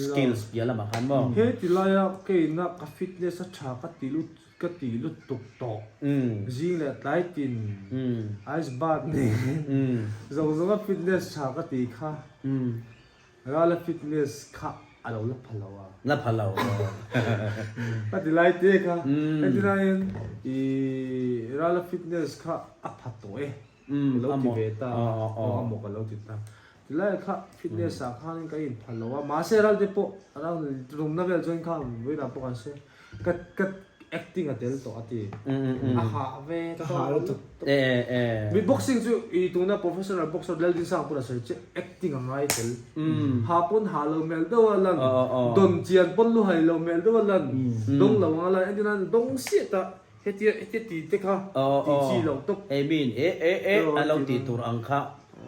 skills piah lamah khan maw.
He ti laia keina ka fitness a tha ka ti lut ka ti lutuk tawh, zing leh tlai tin ice bath nen zawng zawnga fitness tha ka ti kha. Rala fitness kha a lo la pha lo a.
La pha lo.
Ka ti lai te kha. Hetihlaiin i Rala fitness kha a pha tawh e. Ka lo ti ve ta a. Aw a maw ka lo ti ta. Tilai kha fitness ah khanin ka in pha lo a. Mahse Ral te pawh around rumna vel chuan kha vawiinah pawh kan hre. Ka ka. Acting a tel tawh a ti. A hah ve
Ka hah lutuk.
Mi boxing chu i tuna professional boxer Laldinsang pawn a sawi che acting a ngai tel. Ha pawn hah lo hmel deuh a lan, dawn chian pawn lu hai lo hmel deuh a lan, dawng lo ang a lan, entir nan dawng siah ta hetia hetia ti te kha ti chi loh tawp.
I mean e e e a lo tih tur ang kha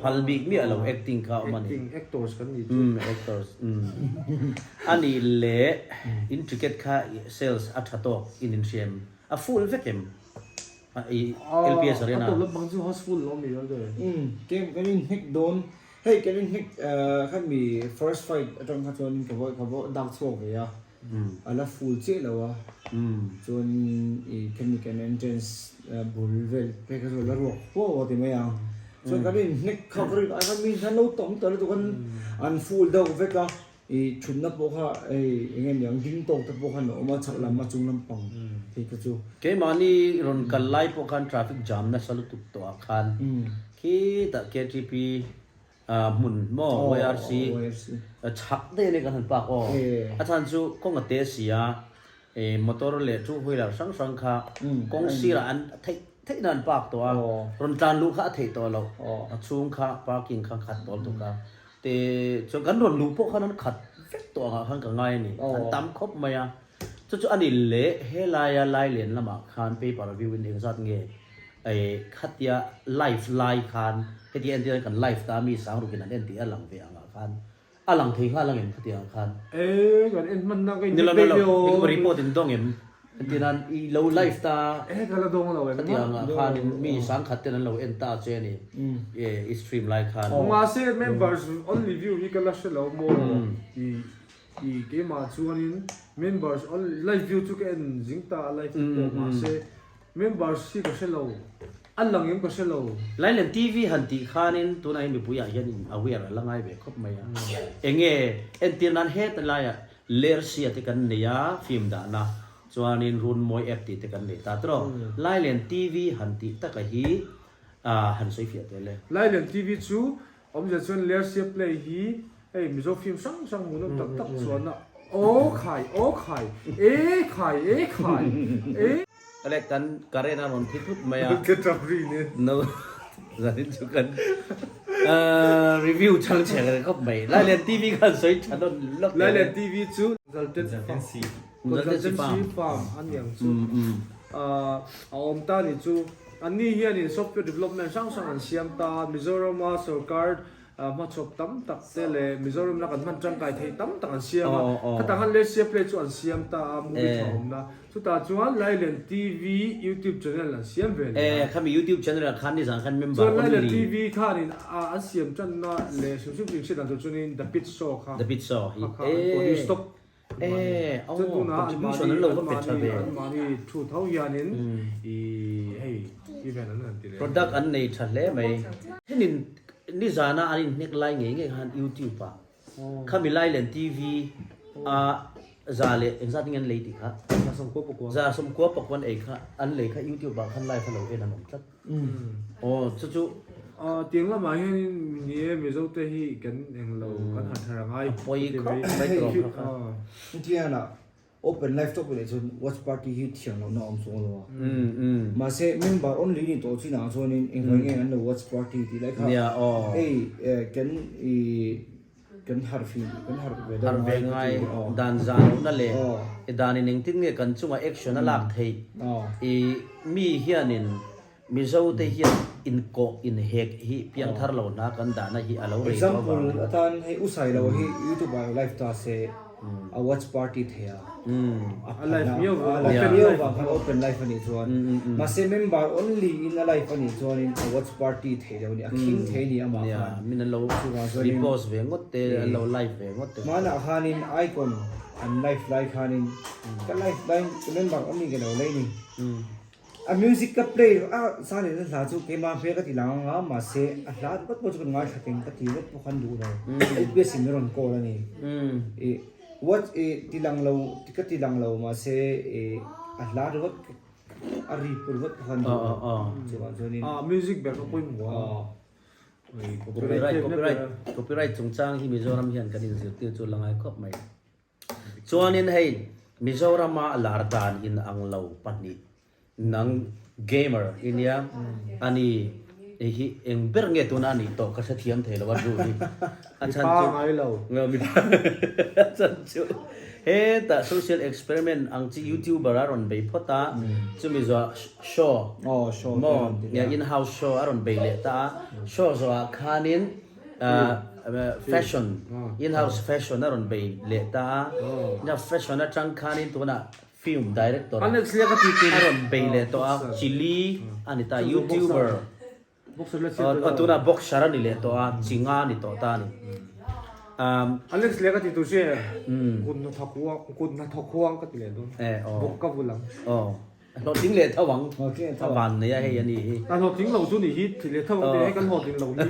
phal bik miah lo acting kha a awm a ni.
Acting actors kan ni chu.
Umm actors umm. A nih leh in ticket kha sales a tha tawk in inhriam a full vek em i LPS Arena.
A tawp lampang chu house full lo mi alde.
Umm kem kan in hnek dawn hei kan in hnek kha mi first fight atang kha chuan ka va ka va dak chhuak ve a a la full chiah lo a chuan i khami kan entrance bul vel phei kha chu a la ruak huau a ti mai ang chuan kan in hnek kha ka rin ai khan mi hian lo tam ta lutuk an an full deuh vek a i thutna pawh kha hei eng nge niang ding tawk te pawh khan a awm a chhak lam a chung lampang phei kha chu.
Keimahni rawn kal lai pawh khan traffic jam nasa lutuk tawh ah khan khitah KTP hmun maw YRC chhak daih a ni kan han park aw a chhan chu kawng a te si a motor leh two wheeler hrang hrang kha kawng sirah an theih theih na an park tawh a rawn tlan luh kha a theih tawh loh a chhung kha parking kha khat tawh lutuk a te chuan kan rawn luh pawh khan an khat vek tawh angah khan ka ngai a ni an tam khawp mai a chu chu a ni leh helaia Lailen lamah khan paper view in engzat nge Ei khatia live lai khan heti entir hian kan live ta mi sangrukin an en tih a lang ve angah khan a lang thei nghal ang em khati ang khan.
Ei kan en hman na ka in
Nilo
peih
nilo
ve aw.
engemaw report in dawng em entir nan i lo live ta
Ei ka la dawng lo em
khati angah khan in mi sangkhat ten an lo en ta che ani i stream lai khan.
Mahse members only view hi ka la hre lo maw i i keimah chuanin members only live view chu ka en zing ta a live te pawh mahse Members hi ka hre lo, a lang em ka hre lo.
Lailen TV han tih khanin tunah hian mipui ah hian in aware a la ngai ve khawp mai a. Enge entir nan heta laiah Lersia te kan nei a film dahna chuanin Runmawi app tih te kan nei ta tawh. Lailen TV han tih taka hi han sawi fiah tel e.
Lailen TV chu Awmzia chuan Lersia play hi hei Mizo film hrang hrang hmuhnawm tak tak chuan a aw khai aw khai e khai e khai e.
Awle kan current a rawn thi thut mai a.
Ka tap ri nen.
No zanin chu kan review chang chhe reng khawp mai. Lailen TV khan sawi tha nawn lawk teh.
Lailen TV chu Consultancy Consultancy farm a niang chu a awm ta ni chu. Anni hianin software development hrang hrang an siam ta a, Mizorama sorkar hmachhawp tam tak te leh Mizoram la kan hman tangkai theih tam tak an siam a. Khatah khan Lersia Play chu an siam ta a, movie tha awmna. Chutah chuan Lailen TV YouTube channel an siam ve leh a.
Khami YouTube channel ah khan nizan khan member
only. Chuan Lailen TV khanin an siam tanna leh hrim hrim chu inhriat dan tur chuanin The Pit Show kha.
The Pit Show hi.
Kha kha an produce tawp.
Eh, aw, contribution an lo va pe tha ve.
Anmahni thu tho hianin i hei event an han ti leh.
Product an nei tha hle mai. Henin nizana an inhnek lai ngei ngei khan YouTube ah khami Lailen TV a za leh engzat nge an lei tih kha za sawmkua pakua an ei kha an lei kha YouTube ah khan live a lo en an awm tlat. Aw chu chu.
Tiang lamah hianin ni e Mizo te hi kan englo kan han thar angai.
A pawi khawp mai tawh kha kha.
Hetiang ah open live tawp leh chuan watch party hi thiam lohna a awm chuang lo a. Mahse member only ni tawh chin ah chuanin engvang nge an lo watch party tih lai kha hei kan i kan harh fim kan harh ve deuh
Harh ve ngai dan zah lohna leh i danin engtin nge kan chungah action a lak theih i mi hianin Mizo te hian inkawh inhek hi piangthar lo hna kan dahna hi a lo rei tawh avangin.
Example atan hei U Sailo hi YouTube ah live ta se a watch party thei a.
A live miau
a live miau vang khan open live a nih chuan mahse member only in a live a nih chuanin a watch party theih lo a ni a khing thei a ni amah khan
min an lo repost ve ngawt te an lo live ve ngawt te
hmanah khanin icon an live lai khanin ka live laiin ka member only ka lo lei ni a music ka play a zan in a hla chu keimah hmel ka ti lang anga mahse a hla ringawt pawh chu kan ngaithla keng ka ti ringawt pawh khan duh lo LPS in min rawn call a ni ih What i ti lang lo ka ti lang lo mahse i a hla ringawt a ri ringawt pawh khan duh lo chuvang chuanin
Ah music ber kha pawimawh a.
Copyright copyright copyright chungchang hi Mizoram hian kan inzirtir chu la ngai khawp mai. Chuanin hei. Mizorama lar dan in ang lo pahnih nang gamer i nia a ni hei hi eng ber nge tuna a nih tawh ka hrethiam thei lo a Drew hi a chhan chu a chhan chu hetah social experiment ang chi youtuber a rawn bei phawt a chumi zawh show maw in house show a rawn bei leh ta a show zawhah khanin Fashion, in-house fashion a rawn bei leh ta a, in-house fashion atang khanin tunah film director a rawn bei leh tawh a, Chili a ni ta, YouTuber, aw tunah boxer a ni leh tawh a, Chinga a ni tawh ta a ni.
Alex leh ka ti tur che, kut hnathawk kut hnathawk huang ka ti leh dawn, bawk ka vul ang.
A hlawhtling leh tho ang. A van nei a hei a ni hi.
A hlawhtling lo chu ni hi thih leh tho ang tih hei kan hlawhtling lo ni.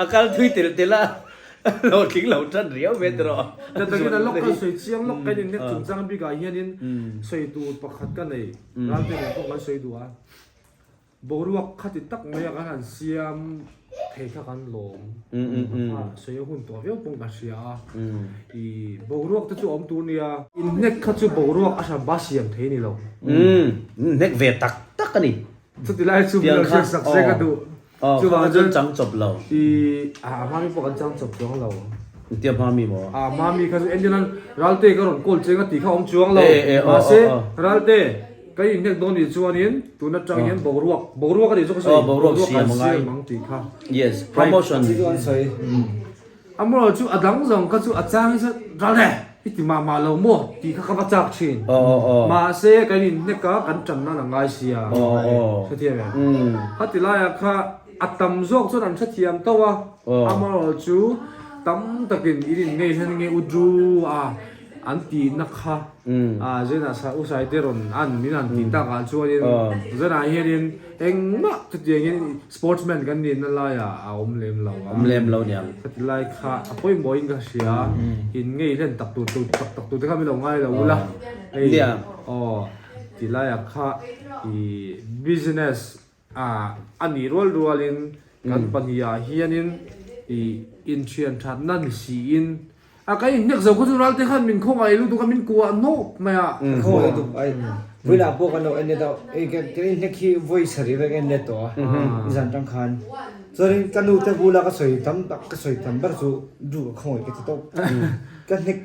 A kal thui tel tel a, hlawhtling lo tan riau ve tawh.
Takin a lawk kan sawi chiang lawk kan innek chungchang bikah hianin sawi tur pakhat ka nei. Ralte nen pawh kan sawi duh a. Boruak khati tak mai a kan han siam thei kha kan lawm a, sawi a hun tawh viau pawh ka hria a, i boruak te chu a awm tur nia. Inhnek kha chu boruak a hran ba siam thei ni lo.
Inhnek ve tak tak a ni.
Chuti lai chu min lo hriat sak se ka duh.
Chuvang chuan chang chawp lo.
I a hmami pawh kan chang chawp chuang lo.
Engtia hmami maw?
A hmami kha chu entir nan Ralte ka rawn call cheng a tih kha awm chuang lo. Mahse Ralte. Ka inhnek dawn nih chuanin tun atang hian boruak, boruak a nih chu ka sawi,
boruak
kan siam ang tih kha.
Yes, promotion.
Chi chu an sawi.
A moral chu a dang zawng kha chu a chang hi chuan ral e, i ti mah mah lo maw tih kha ka va chak thin. Mahse kan inhnek a, kan tan nan a ngai sia. Hrethiam em? Khati laiah kha a tam zawk chuan an hrethiam tho a, a moral chu tam takin in inngei hian nge u Drew a an tihna kha a Zena sa u Saite rawn an min han tih takah chuanin Zena hianin engmah chutiangin sportsman kan nihna laiah a awm lem lo a,
awm lem lo niang.
Khati lai kha a pawimawhin ka hria, in ngei hlen tak tur tur tak tak tur te kha min lo ngai lo ula hei aw ti laiah kha i business a a nih rual rualin kan pahnihah hianin i inthian thatna ni siin A ka inhnek zo kha chu Ralte khan min khawngaih lutuk a, min kuah hnawk mai a.
Ka khawngaih lutuk ai. Vawilah pawh kan lo en let a, ei ka ka inhnek hi vawi sarih vek en let tawh a, nizan tang khan. Chuanin ka nu te bula ka sawi tam tak ka sawi tam ber chu du ka khawngaih ka ti tawp. Ka hnek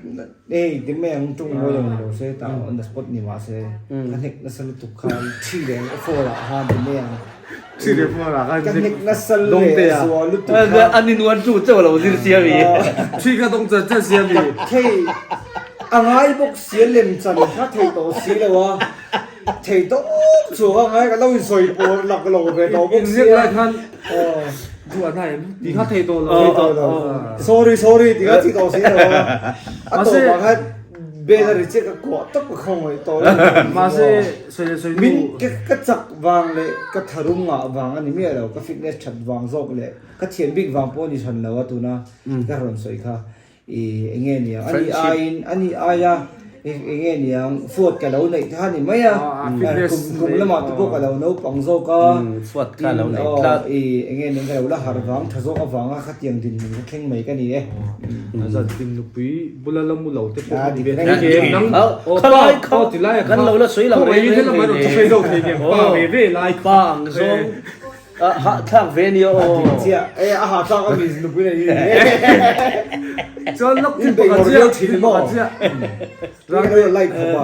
ei ti mai ang ṭawng mawi lo ni lo se tah on the spot ni mah se ka hnek nasa lutuk khan thi leh phone ah khan ti mai ang. Ka hnek nasa leh zual lutuk kha.
An inuan chu chauh lo zir sia mi.
Thi kha dawng chan chan sia mi.
Thei a ngai bawk sia lem chan kha thei tawh si lo a. Thei tawp chu a ngai ka lo insawi pawh lak lo ve tawh bawk sia.
Inhnek lai khan duh an hai em? Ti kha thei tawh lo.
Thei tawh lo. Sorry sorry ti kha thi tawh si lo a. A tawpah khan Bel a ri chiah ka kuah tawp ka khawngaih tawh lo.
Mahse sawi leh sawi nu.
Min ka chak vang leh ka tharum ngah vang a ni miah lo, ka fitness that vang zawk leh ka thian bik vang pawh a ni hran lo a tuna ka rawn sawi kha i eng nge niang ani aiin ani aia eng nge niang fuat ka lo neih kha a ni mai a kum kum lamah te pawh ka lo naupang zawk a
fuat kha lo neih tlat
i eng nge niang ka lo la harh vang tha zawk avanga khatiang dinhmun ka thleng mai ka ni e.
Zan tin nupui bula la mu lo te pawh
ni ve
thei ke nang
khalai kha kan lo la sawi lang reng reng
thei ne thei ke pa ve ve lai
pa ang zawng ha thlak ve ni aw
chia e a ha thlak a mi nupui nei ni
chuan lok tin pakhat chia tin pakhat chia
like khawpa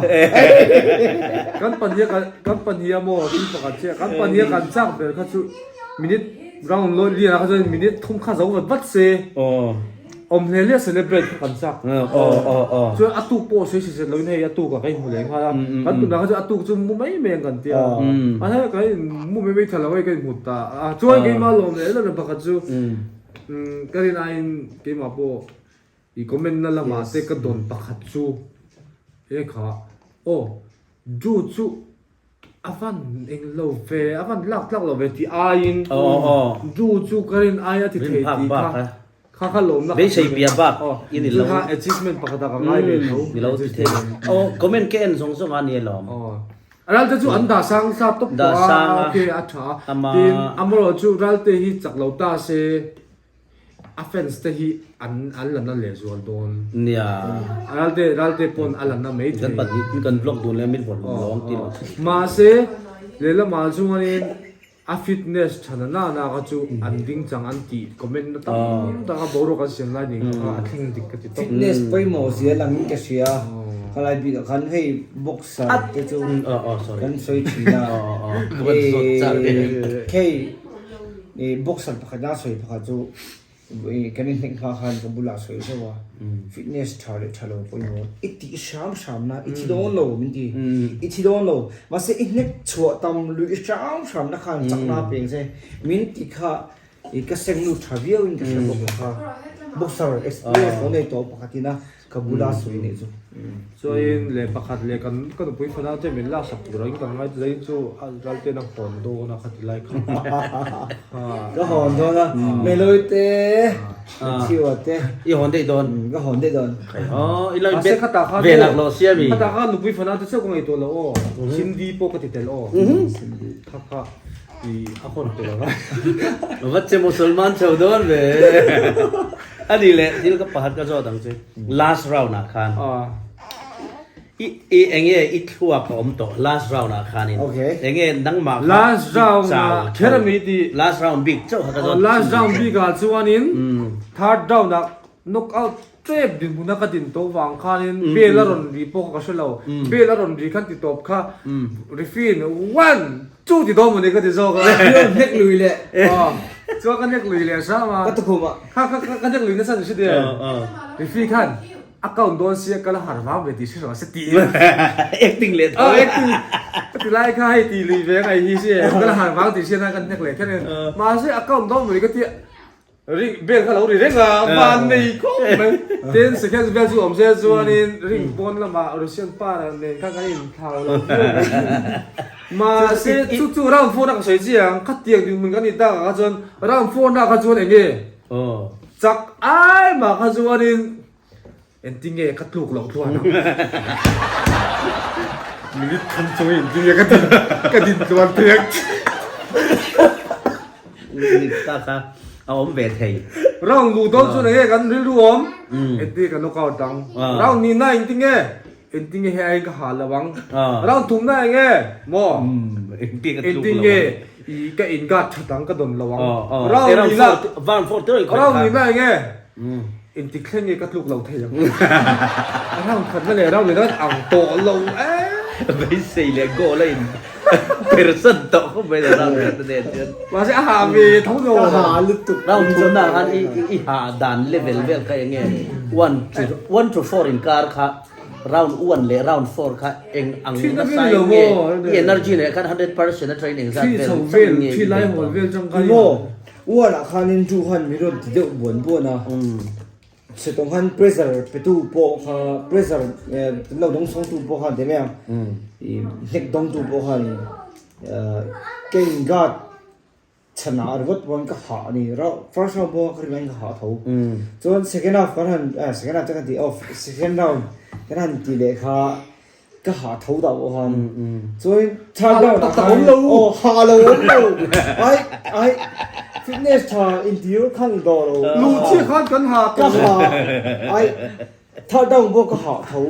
kan pahnih kan pahnih maw tin pakhat chia kan pahnih kan chak ber kha chu minute round lo lian kha chuan minute thum kha zo vat vat se Awm hle hle celebrate kha kan chak. Chuan a tuk pawh sawi sisat loin hei a tuk ah ka inhmu leh nghal a. Kan tunah kha chuan a tuk chu mu mai mai ang kan tia. A hei ka in mu mai mai tha lo hei ka inhmu ta a. Chuan keimah lawm leh lawm pakhat chu ka rin aiin keimah pawh i comment na lamah te ka dawn pakhat chu he kha aw Drew chu A van eng lo ve, a van lak tlak lo ve tih aiin Ju chu ka rin ai a ti thei tih kha kha kha lawmna
Beisei bia bak i ni lo.
Chu kha achievement pakhat ah ka ngai ve tho.
Ni lo ti thei. Aw comment ka en zawng zawng a ni alawm.
Ralte chu an dah sang sa tawp tawh a, okay a tha. Tin amaherawhchu Ralte hi chak lo ta se. A fans te hi an an la na leh zual dawn.
Nia.
Ralte Ralte pawn a la na mai thei.
Kan pahnih kan vlog dun leh min vawrh lawng ti lo.
Mahse lehlamah chuanin a fitness tha na na kha chu an ding chang an tih comment na tam tak a boruak an siam lai nih kha a thleng dik ka ti tawp.
Fitness pawimawh zia langin ka hria. Khalai bikah khan hei boxer te chu kan sawi thin a. Hei I boxer pakhat a sawi pakhat chu i kan inhnek hma khan ka bulah a sawi zauh a, fitness tha leh tha lo pawimawh i tih hram hram na i thi dawn lo min ti, i thi dawn lo mahse i hnek chhuah tam luih hram hram na khan chakna a peng che min ti kha i ka seng lut tha viau in ka hre bawk lo kha boxer experience lo nei tawh pakhat ina Ka bula sawi nih chu.
Chuain leh pakhat leh kan ka nupui fana te min laksak tur angin kan ngai tlai chu a ral ten a hawn dawn a khati lai kha.
Ka hawn dawn a, Meloi te, Matthew-a te.
I hawn daih dawn?
Ka hawn daih dawn.
Aw, i lo in bet ve lak lo sia mi.
Khatah khan nupui fana te chauh ka ngaihtuah lo aw, Cindy pawh ka ti tel aw. Kha kha. I a hawn tel ang a.
Va che Musalman chho dawn ve. A ni leh thil ka pakhat ka zawt ang che. Last round ah khan i i enge i thluak a awm tawh last round ah khanin enge nangmah kha
Last round ah kher a mi tih.
Last round bik chauh kha ka zawt.
Last round bik ah chuanin third round ah knock out tep dinhmuna ka din tawh vang khanin bell a rawn ri pawh kha ka hre lo. Bell a rawn ri khan ti tawp kha referee one Chu ti dawn mawni ka ti zawk a.
Ka hnek lui leh.
Aw, chuan ka hnek lui leh hram a.
Ka tukhum a.
Kha kha kha ka hnek lui nasa ni hre diai. Referee khan a count dawn sia ka la har vang ve tih hre rawh se ti.
Acting leh tho.
Aw acting. Ka ti lai kha hei ti lui ve ngai hi si e. Ka la har vang tih hriat nan ka hnek leh kher a ni. Mahse a count dawn mawni ka ti a. Ring bel kha lo ri reng a, van nei khawp mai. Ten seconds vel chu awm se chuanin ring pawn lamah Russian pa nen khan kan inthlau lo viau mai. Mahse chu chu round four na ka sawi chiang, khatiang dinhmun kan nih takah kha chuan round four na kha chuan eng nge chak ai mah kha chuanin Engtin nge ka tluk loh tluan ang? Minute thum chung in engtin nge ka din ka din tluan thei ang?
Minute ta kha a awm ve thei.
Round luh dawn chu enge kan rilru awm? Engtin nge ka knock out ang? Round nihna engtin nge? Engtin nge hei aiin ka hal lo ang? Round thumna enge? Maw? Engtin nge i ka in guard that ang ka dawn lo ang? Round nihna round nihna enge? Engtik thleng nge ka tluk lo thei ang? A round khatna leh round lehna ang tawh lo e.
Beisei leh goal a in persan tawh khawp mai lo round khatna nen chuan.
Mahse a hah ve tho lo.
Ka hah lutuk.
Round thumna ah khan i i hah dan level vel kha eng nge one to one to four inkar kha round one leh round four kha eng ang nasa in nge i energy leh khan 100% atangin engzat vel chauh in nge i bei tawh.
Maw Ual ah khanin tu khan min rawn ti deuh buan buan a, Setawng khan pressure petu pawh kha pressure lo dawng sawngtu pawh khan ti mai ang, i hnek dawngtu pawh khan ka in guard chhan ah ringawt pawn ka hah a ni, first round pawh ka ringain ka hah tho, chuan second half kan han second half te kan ti off second round kan han ti leh kha Ka hah tho dah pawh khan chuan third round ah khan aw hah lo awm lo ai ai fitness tha intir khan i dawh lo
Luh chiah khan kan hah
ka hah ai third round pawh ka hah tho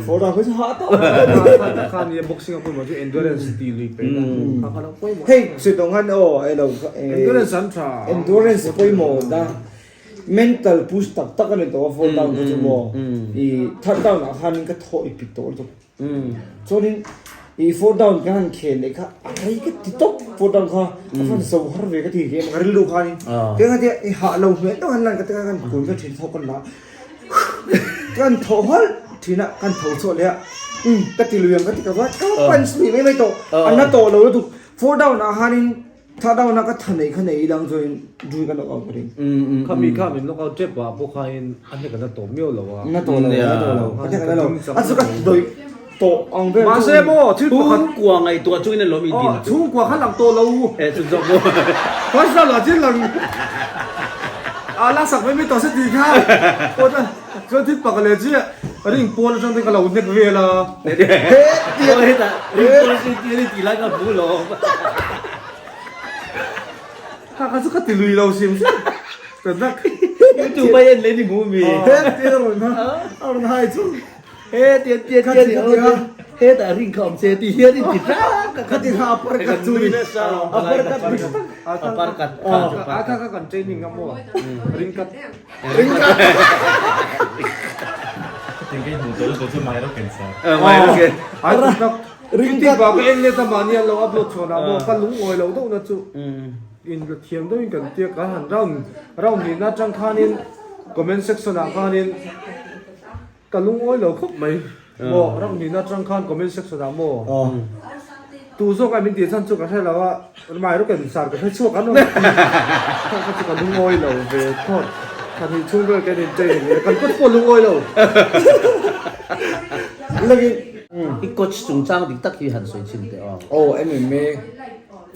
fourth round kha chu hah tawh
Kha khan nia boxing a pawimawh chu endurance tih lui peih na kha kha lo pawimawh
hei chutawng khan aw ai lo
endurance an tha
endurance pawimawh na Mental push tak tak a ni tawh a fourth down kha chu maw i third down ah khanin ka thaw i pit tawh lutuk chuanin i fourth down ka han khel leh kha a rei ka ti tawp fourth down kha a fan zo har ve ka ti hle ka rilru khanin keng a tia i hah lo hmel deuh han lan ka ti kha kan kun vek thin thawk kan la kan thaw halh thin a kan tho chhuah leh a um ka ti lui ang ka ti ka va ka punch lui mai mai tawh a na tawh lo lutuk fourth down ah khanin Tha dang na ka tha nei kha nei ilang chuan dui ka knock out ka ring.
Khami kha min knock out tep ah pawh khain a hnek an la tawh miau lo a.
Na tawh lo, na tawh lo, a hnek an la lo. A chu ka dawih tawh ang vel chu.
Mahse maw thil pakhat.
Chhungkua ngaihtuah chungin a lawm i din chu.
Chhungkua kha lang tawh lo.
E chu zawk maw.
First round ah chian lang a la sak mai mai tawh se tih kha. Chuan thil pakhat leh chiah ring pawn atang te ka lo hnek vel a.
Aw hetah ring pawn atang te ni tih lai ka hmu lo.
Kha kha chu ka ti lui lo sim sim. Ka dak.
YouTube a en leh ni hmu mi.
He ti a rawn a rawn hai chu.
He ti an ti a ti a hetah ring kha awm che ti hian in ti hrang ka
Kha ti kha a par kat chu ni. A par kat dik tak.
A par kat kha chu par
kat. A kha kha kan training a maw ring kat.
Ring kat.
Ring kat. Ka en let a mahni an lo upload chhuah lah maw ka lungawi lo deuh na chu in thiam deuhin kan tia kan han round round nihna atang khanin comment section ah khanin Ka lungawi lo khawp mai maw ram nihna atang khan comment section ah maw tu zawk a min tih chhan chu ka hre lo a mai rawk in sar ka hre chhuak an awm kha kha chu ka lungawi lo ve thawt kha hnih chhung vel kan in train ania kan coach pawh lungawi lo
Lagin
I coach chungchang dik tak hi han sawi chhin teh aw.
Aw MMA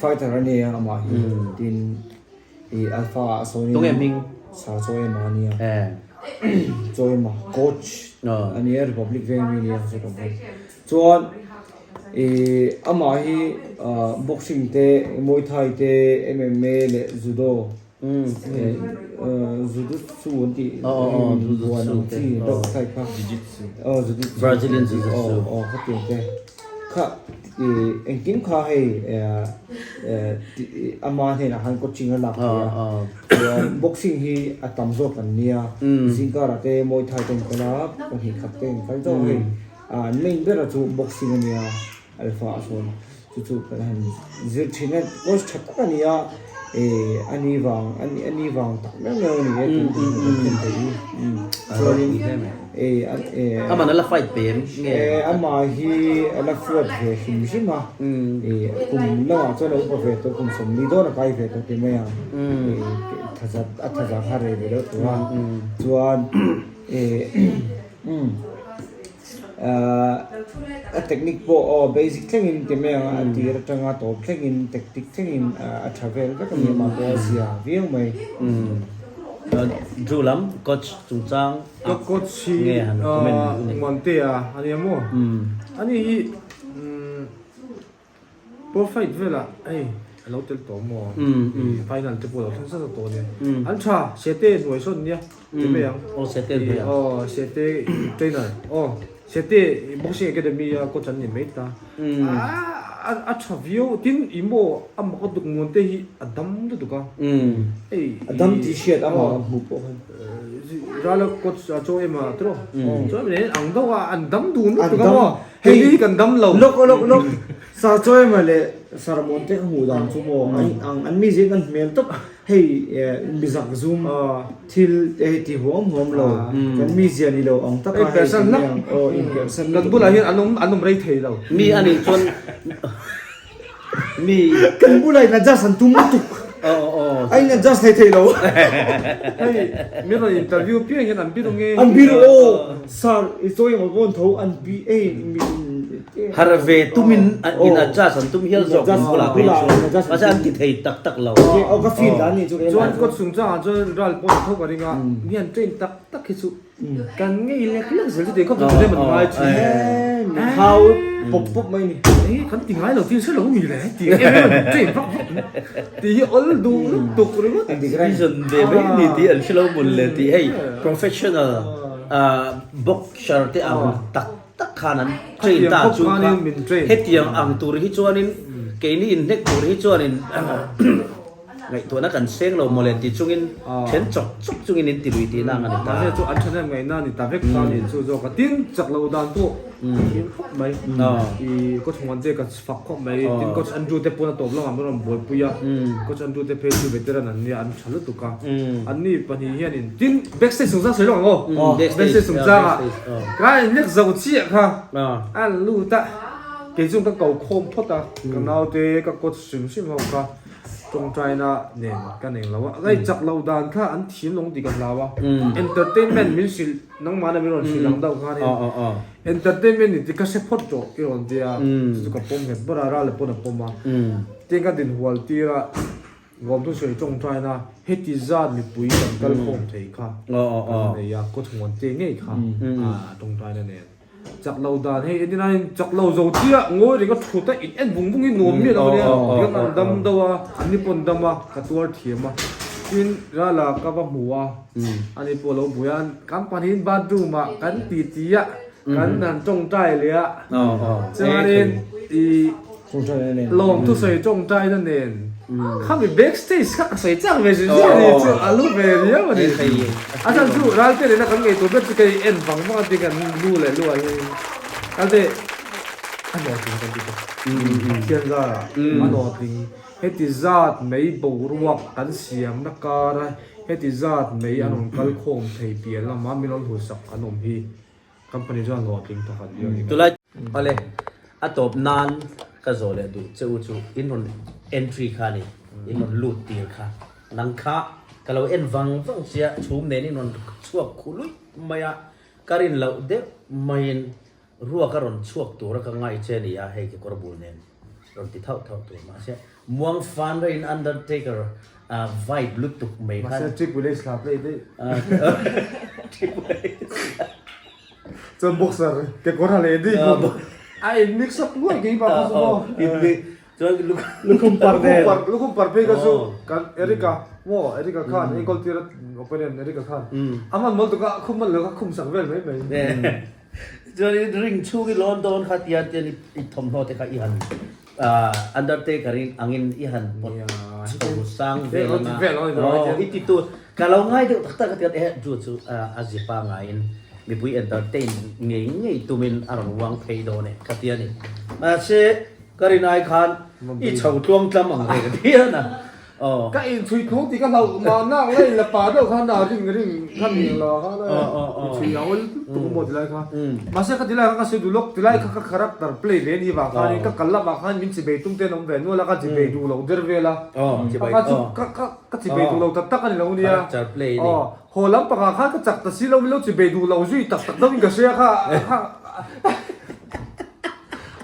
fighter ania amah hi tin I Alpha ah sawn in
Tunge hming?
Sir Chawi Ema ania.
Eh.
Chawi Ema coach
Aw.
ania Republic Veng mi ania chu ka hmu. Chuan i amah hi boxing te Muay Thai te MMA leh Judo Jujutsu an tih
Aw aw aw
buan
Jujutsu
ang
te.
chi deuh type kha.
Jujutsu.
Aw Jujutsu.
Brazilian Jujutsu.
Aw aw khatiang te kha Engkim kha hei ama hnenah khan coaching a lak thei a, chuan boxing hi a tam zawk an nia, zingkarah te Muay Thai te an kal a, pahnih khat te an kal chauh hei, an main bera chu boxing a nia, alpha a sawn chu chu kan han zir thin a, coach tha tak a ni a, a ni vang a ni vang tak meuh meuh a ni e tun tum kan thlen thei hi, chuanin
Aman a la fight pe em nge?
Amah hi a la fuat ve hrim hrim a, kum lamah chuan a upa ve tawh, kum 40 dawn a kai ve tawh ti mai ang, a thaza kha rei ve deuh tawh a, chuan a technique pawh aw basic thlengin ti mai ang, a tir atanga tawp thlengin tactic thlengin a tha vel vek a ni, amah pawh a zia viau mai.
Drew lam coach chungchang
Ka coach hi
nge han comment duh ni.
Muantea a nia maw? Ani hi pro fight velah hei a lo tel tawh maw? Final te pawh a lo thleng sasa tawh a nia. An tha Sete hnuai sawn nia ti mai ang.
Aw Sete hnuai ah.
Aw Sete trainer aw Sete boxing academy a coach an ni mai ta. A tha viau tin i maw a mak a duk Muante hi a dam lutuk a. Hei
A dam tih hriat a mah hmuh pawh khan.
Rala coach a chaw em a tiraw? Chaw em nen ang deuh a an dam dun lutuk a maw? Hei hi kan dam lo.
Lawk lawk lawk Sir chaw em a leh Sir Muante ka hmuh dan chu maw an ang an mi zin an hmel tawp hei mizak zum thil hei ti huam huam lo kan mi zia ni lo ang tak a hei ti mai ang aw inperhsan
Kan bulah hian an awm an awm rei thei lo.
Mi a nih chuan Mi
Kan bulah in adjust an tum lutuk.
Aw aw.
A in adjust thei thei lo.
Hei mi rawn interview piang hian an biru nge.
An biru aw. Sir i chawi ang pawn tho an bi ei mi in.
Har ve tumin in adjust an tum hial zawk in bulah phei chuan. Mahse an ti thei tak tak lo.
Aw ka feel dan nih chu.
Chuan kawt chung changah chuan ral pawn a tho ka ring a. Mi an train tak tak hi chu. Kan ngei lek lek zel chu tih khawp chu tlem an ngai thin.
Min thau pawp pawp mai ni.
Ei kan ti ngai lo thil hre lo mi le ti em em an train vak vak ti hi awl duh lutuk ringawt.
Season ve mai ni tih an hre lo mun le tih hei professional boxer te ang tak tak khan an train ta chu kha hetiang ang tur hi chuanin keini inhnek tur hi chuanin Ngaihtuahna kan seng lo mawle ti chungin then chawk chawk chungin in ti lui tihna ang a ni ta.
Mahse chu an thahnem ngaihna a ni ta vek ta nih chu zawk a. Tin chak lo dan pawh a thiam khawp mai. I coach Muan te ka fak khawp mai. Tin coach Andrew te pawn a tawp lamah min rawn buaipui a. Coach Andrew te phei chu veteran an nia an tha lutuk a. Anni pahnih hianin tin backstage chungchang sawi lawk ang aw. Backstage chungchangah ka inlek zo chiah kha a lut a. Kei chu ka ko khawm phawt a. Ka naute ka coach hrim hrim ho kha. Tawngtaina nen ka nei lo a, hei chak lo dan kha an thiam lo tih ka hlau a, entertainment min hrilh nangmahna min rawn hrilh ang deuh khanin entertainment ni tih ka hre phawt tawh i rawn tia chu chu ka pawm nghet ber a, Rala pawn a pawm a, tin ka dinhual tir a, Lawmthu sawi tawngtaina heti zat mipui kan kal khawm thei kha kan nei a, kawchhungan te ngei kha tawngtaina nen. Chak lo dan hei entir nain chak lo zo chiah ngawi reng a thut a in en vung vung hi nuam miah lo ania tiang an dam deuh a an ni pawn dam a ka tuar thiam a. Tin, Rala ka va hmu a, ani pawh a lo buai a, kan pahnihin bathroom ah kan titi a, kan han tawngtai leh a, chuanin ih lawm thusawi tawngtaina nen khami back stage kha ka sawi chak ve zir zir a ni chu a lu ve riau a ni. A chhan chu Ralte nena kan ngaihtuah ber chu kei en vang vang a ti kan lu leh lu ah hian Ralte a nawtling kan ti tawh Pathian zarah a nawtling. Heti zat mai boruak kan siamna kara heti zat mai an rawn kal khawm thei piah lama min rawn hmuhsak an awm hi company chuan hlawhtling thawkhat viau a ni.
Tulai Awle, a tawp nan ka zawh leh duh che u chu in rawn entry kha a ni, in rawn lut tir kha. Nang kha ka lo en vang vang sia chhum nen in rawn chhuak khu luih mai a, ka rin loh deuh maiin Ruak a rawn chhuak tur a ka ngai che nia hei kekawr bul nen rawn ti thauh thauh tur mahse muang fan rei in undertaker vibe lutuk mai khan
Mahse Triple H hla play daih.
Triple H
Chuan boxer kekawr ha leh daih bawk. A in mix up nuai kei pa kha chu maw.
Chuan
lukhum par nen. Lukhum par phei kha chu kan Erica maw Erica khan enkawl tir a opponent Erica khan a hman mawl tuk a khum hman lo kha khum sak vel mai mai.
Chuan i ring chhung i lawn dawn kha tia tian i thawmhnaw te kha i han Undertaker in angin i han pawt chho sang vel anga i ti tu ka lo ngai deuh tak tak a tian eh chu chu a zipa ngaiin mipui entertain ngei ngei tumin a rawn uang phei dawn e ka ti a ni. Mahse ka rin ai khan i chho tluang tlam ang ve ka ti a na. Aw.
Ka inchhui thlung tih ka hlauh mahna ang la in la pa deuh khan a ring ring kha mi ang lo ah khan a inchhui a awl tuk a maw tilai kha. Mahse ka tilai kha ka sawi duh lawk tilai kha ka character play ve ni vang khanin ka kal lamah khan min chibei tum te an awm ve nual a ka chibei duh loh der vel a. Ka kha chu ka ka ka chibei duh lo tak tak a ni lo nia. Aw haw lampangah khan ka chak ta si lo min lo chibei duh lo zui tak tak deuhin ka hria kha kha.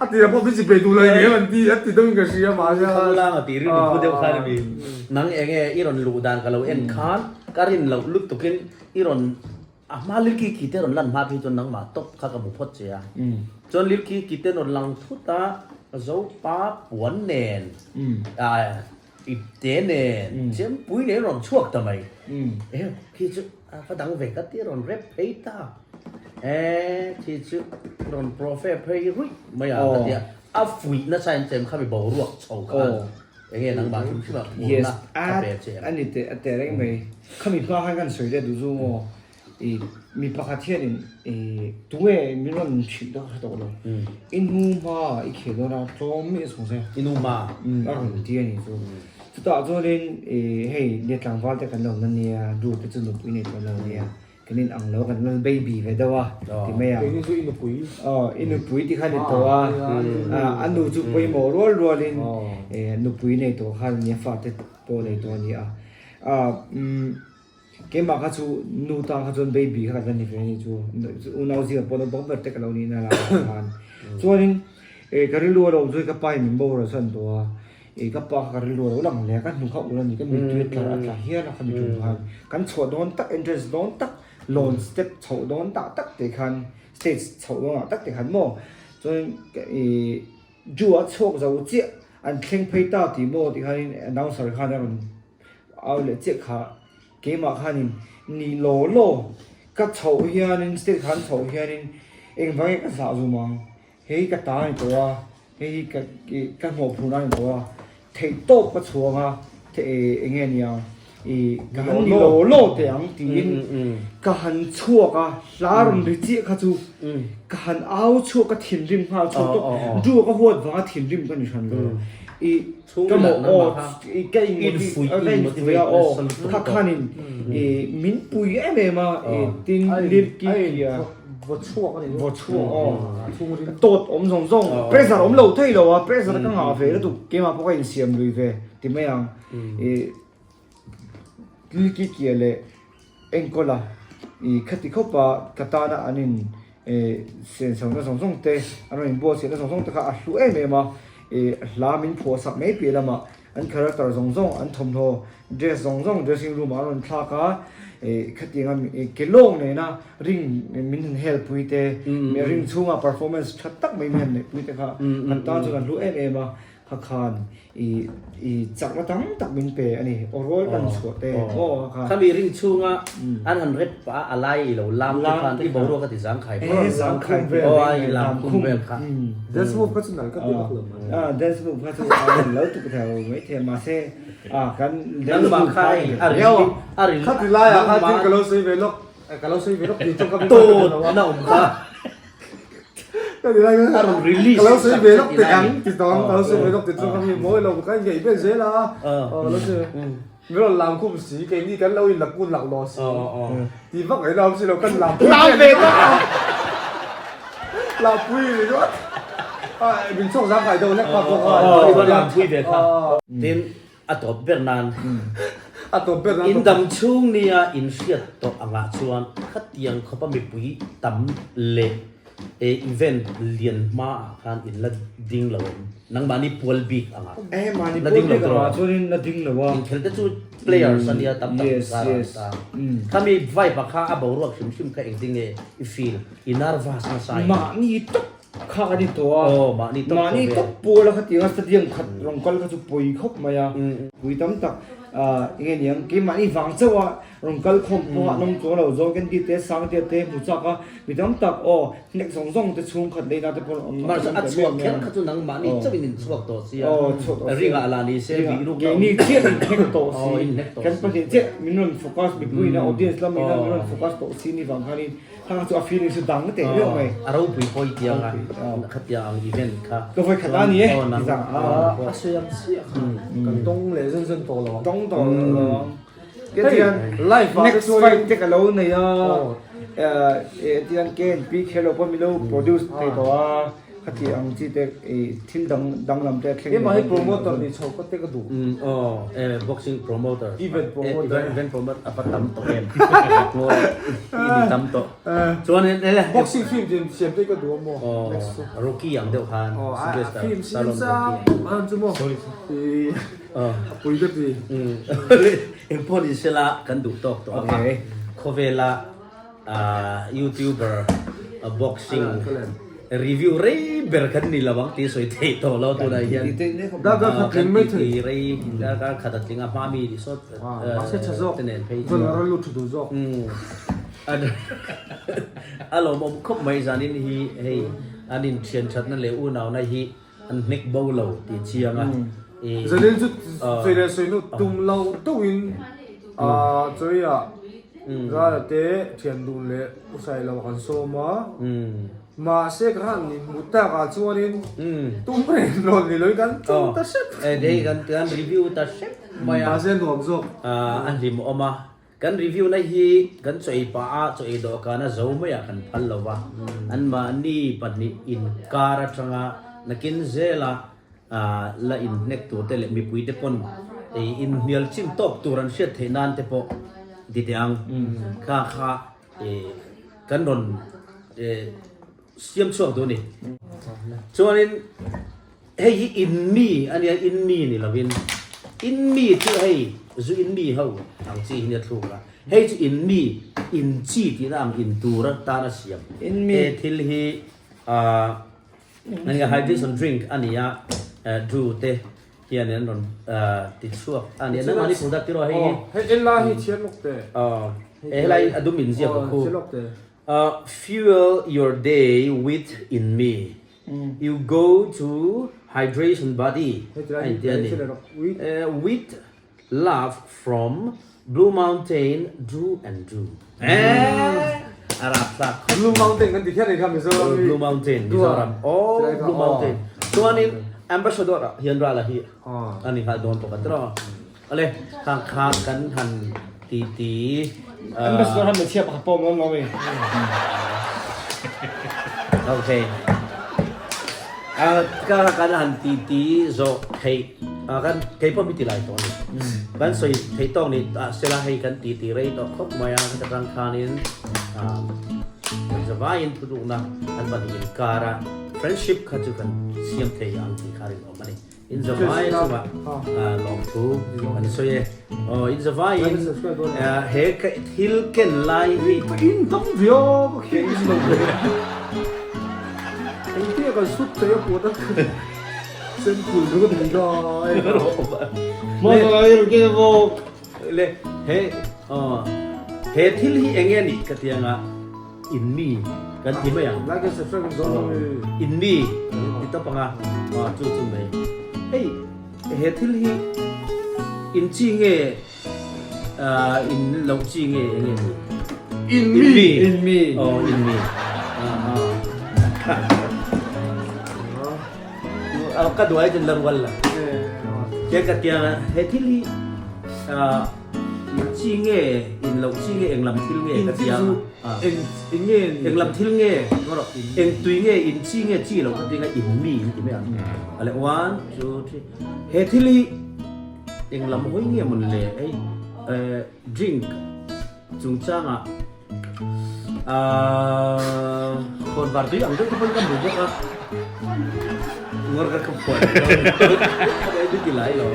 A ti pawh min chipei duh lo engem an ti a ti deuhin ka hria mahse a.
Khawlanga tih rilru phu deuh khan a mi. Nang enge i rawn luh dan ka lo en khan ka rin loh lutukin i rawn a hma Lilki ki te rawn lan hma phei chuan nangmah tawp kha ka hmu phawt che a. Chuan Lilki ki te rawn lang thut a Zopa puan nen ipte nen chempui nen rawn chhuak ta mai. Ew khi chu a va dang ve ka ti rawn rep phei ta. E khi chu rawn profe phei ruih mai a ka tia a fuih nasa em chem kha mi boruak chho khan enge nangmah hrim hrim ah phurna a pe che em.
Yes, a ni teh a teh reng mai. Khami hma khan kan sawi leh duh chu maw i mi pakhat hianin i tunge min rawn hrilh deuh hre tawh lo. I nu hma i khel dawn a tlawm miah chhung se.
I nu hma?
A rawn ti a ni chu. Chutah chuanin i hei nia tlangval te kan lo awm ania, du te chu nupui nei tawh lo ania. Kan in ang lo, kan lal baby ve deuh a ti mai a.
Keini chu i nupui.
Aw, i nupui ti kha ni tawh a. A nu chu pawimawh rual rualin nupui nei tawh khan nia fate pawh nei tawh a ni a. Keimah kha chu nu tan kha chuan baby kha kan la ni ve a ni chu. Unau zingah pawh naupang ber te ka lo nih na lai khan. Chuanin ka rilru a lo awm chu ka pa in min boral san tawh a. Ih ka pa kha ka rilru a lo lang hle a, ka hnu kha ul a ni, ka mittui a tla a tla hial a ka mittui khan kan chhuah dawn tak entrance dawn tak lawn step chhoh dawn tak tak te khan stage chhoh dawn ah tak te khan maw chuan ih Ju a chhuak zo chiah an thleng phei ta tih maw tih khanin announcer khan a rawn au leh chiah kha keimah khanin ni law law ka chhoh hianin stage khan chhoh hianin engvang nge ka zah zum ang. Hei ka ta a ni tawh a, hei hi ka ka hnawhphurna a ni tawh a, theihtawp ka chhuang a, eng nge nia ih ka han ni law law teh ang tiin ka han chhuak a, hla rawn ri chiah kha chu ka han au chhuak ka thinrim nghal chhuak tawp, Drew ka huat vanga thinrim ka ni hran lo, ih ka mawh aw ih ka infuih a aw kha khanin ih min pui em em a ih tin lirki tia.
Vaw chhuak a ni.
Vaw chhuak aw. Tawt awm zawng zawng. Pressure awm lo thei lo a, pressure ka ngah ve lutuk. Keimah pawh ka insiam lui ve ti mai ang. Ih Lilkikia leh Enkawla ih khati khawp a ka tana an in ih senso na zawng zawng te an rawn inbuatsaih na zawng zawng te kha a hlu em em a. Ih hla min phuah sak mai piah lamah An character zawng zawng, an thawmhnaw dress zawng zawng dressing room ah an rawn thlak a, ih khatianga ke lawng nena ring min han hel pui te, ring chhunga performance tha tak mai min han neih pui te kha kan tan chuan an hlu em em a. Kha khan i i chakna tam tak min pe a ni. Aw rawl kan chhuah te aw kha khan.
Khami ring chhunga an han rep pah a a lai i lo lam te khan i boruak a ti zangkhai ber.
E zangkhai vel
aw a i lam khum vel kha.
Dance move kha chu nal ka ti vak lo mai.
A dance move kha chu a nal lo tuk thei lo mai thei mahse a kan dance move kha
a ril a ril
Khati laiah khan thil ka lo sawi ve lawk ka lo sawi ve lawk tih chu ka
tawt na awm kha.
A
rawn release
Ka lo sawi ve lawk teh ang ti tawng ka lo sawi ve lawk tih chu ka mi mawi lo ka ingeih vel zel a ka lo sawi mi rawn lam khum si keini kan lo in la kun lak lawh si ti vak ngaihna awm si lo kan lam pui
lam ve tawh a
lam pui ringawt a min chhawk zang kai deuh hlek phak bawk a
lam pui ve kha tin a tawp ber nan
a tawp ber nan
in dam chhung nia in hriat tawh angah chuan khatiang khawpa mipui tam leh event lian hmaah khan in la ding lo em nangmahni pual bik angah
la ding lo tawh chuanin la ding lo a
inkhel te chu players ania tam tak kar an ta khami vibe ah kha a boruak hrim hrim kha engtin nge i feel i nervous nasa em
mahni tawp Kha kan i tawh a,
mahni tawp
mahni tawp pawl a khatiang a stadium khat rawn kal kha chu pawi khawp mai a, pui tam tak eng nge niang keimahni vang chauh a rawn kal khawm pawh a nawm chuang lo zawng Candy te Sangtea te hmu chak a mi tam tak aw hnek zawng zawng te chhung khat leina te pawh an awm
Mahse a chhuak kher kha chu nangmahni chauhin in chhuak tawh sia ringah lah ni se vih ruk
keini chiah in hnek tawh si kan pahnih chiah min rawn focus mipuiin a audience lamin a min rawn focus tawh si ni vang khanin Thang chu a feeling chu dang teh reuh mai.
A ropui pawi tiang a khatiang ang event kha.
Ka vawi khat a ni e ti zang
a. A sawi ang chiah kha kan tawng leh zen zen tawh lo ang.
Tawng tawh lo ang. Hei
live ah te
next fight te ka lo nei a tiang KNP kher lo pawh milo produce thei tawh a. Khati ang chi te i thil dang danglam te a thleng
Keimah hi promoter nih chho ka te ka duh.
Aw e boxing promoter.
Event promoter.
Event promoter a va tam tawh em. I ni tam tawh. Chuan in ele.
Boxing film din siam te ka duh a maw.
Aw Rocky ang deuh khan.
Aw a film siam sang an chu maw. A pui ka ti.
Engpawh ni sela kan duh tawk tawh ang a. Khawvela Youtuber boxing review rei ber kan ni lo ang tih sawi theih tawh lo tunah hian kan titi rei darkar khat a tling a hma mi sawt te nen phei chuan a lawmawm khawp mai zanin hi hei an inthian thatna leh unauna hi an hnek bo lo tih chiang a
Zanin chu sawi leh sawi nu tum lo deuhin chawiah Rala te thian duh leh u Sailo kan sawm a, mahse ka han inhmuh takah chuanin tum reng lo ni loin kan tum ta hrep.
Hei kan review ta hrep mai a.
Mahse nuam zawk.
A hlimawm a. Kan review na hi kan chaw ei pah a, chaw ei dawhkan a zo mai ah kan phal lo va, anmahni pahnih inkar atanga nakin zela la inhnek tur te leh mipui te pawn inhnial chin tawk tur an hriat theih nan te pawh ti teh ang kha kha kan rawn siam chhuak duh a ni. Chuanin. Hei hi in mi a nia, in mi ni lovin in mi chu hei zu in mi ho ang chi hi nia thluk a, hei chu in mi in chi tihna ang in tur atan a siam. He thil hi ahh enge hydration drink a ni a, Drew te hian an rawn ti chhuak a nia, nangmahni product tiraw hei hi?
Hei enlai hi chhiat lawk teh.
Aw, helai a dum in ziak a khu. Fuel your day with in me. You go to hydration body a inti a ni. With love from Blue Mountain Drew and Drew. A rapthlak khawp.
Blue Mountain kan ti khian ni kha Mizoram hi.
Blue Mountain Mizoram. Oh Blue Mountain. Chuanin Ambassador ah hian Rala hi a ni nghal dawn bawk a tiraw. Ale khang kha kan han ti ti.
Ambassador han hmeichhia pakhat pawh awm lo mi.
Okay. Ka kan han ti ti zawh theih kan kei pawh mi ti lai tawh a ni. Kan sawi theih tawk ni sela hei kan ti ti rei tawh khawp mai a ka atang khanin kan zavaiin thuthlukna an pahnih inkar a friendship kha chu kan siam thei ang tih kha rinawm a ni. In zavai chungah lawmthu an sawi e. Aw in zavaiin he thil ken lai hi.
In dam viau ka khi in lo ve. Engtia kan sut thei a put a. Sen phul ringawt a ni ka
Le he he thil hi enge a nih ka ti anga in mi kan ti mai ang.
Like and subscribe kan zawng
In mi ti tawp anga chu chu mai. Hei he thil hi in chi nge In lo chi nge eng nge ni?
In mi.
In mi.
Oh, in mi. Ka duai chen la rual la. Ke ka tia he thil hi in chi nge in lo chi nge eng lam thil nge ka tia.
Eng eng nge ni?
Eng lam thil nge? Eng tui nge in chi nge chi lo ka ti nga in mi in ti mai ang. Ale 1 2 3 he thil hi Eng lam hawi nge mawn le hei drink chungchangah ahh khawn var tui ang deuh te pawn ka hmu bawk a ngawr ka ka phuan lo ti lai lo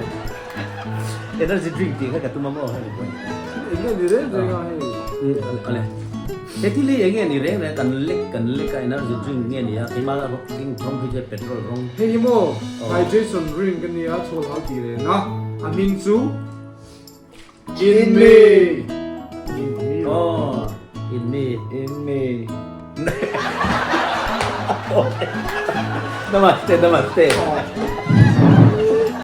energy drink tih kha ka tum a maw hei
eng nge ni reng reng a hei
ale he thil hi eng nge ni reng reng kan lek kan lek a energy drink nge ni a keimah rawng rawng hi chu petrol rawng
Hei hi maw hydration drink a nia chhawl hau tih reng a, a hming chu Inmi.
Inmi.
Aw Inmi.
Inmi.
Namaste namaste.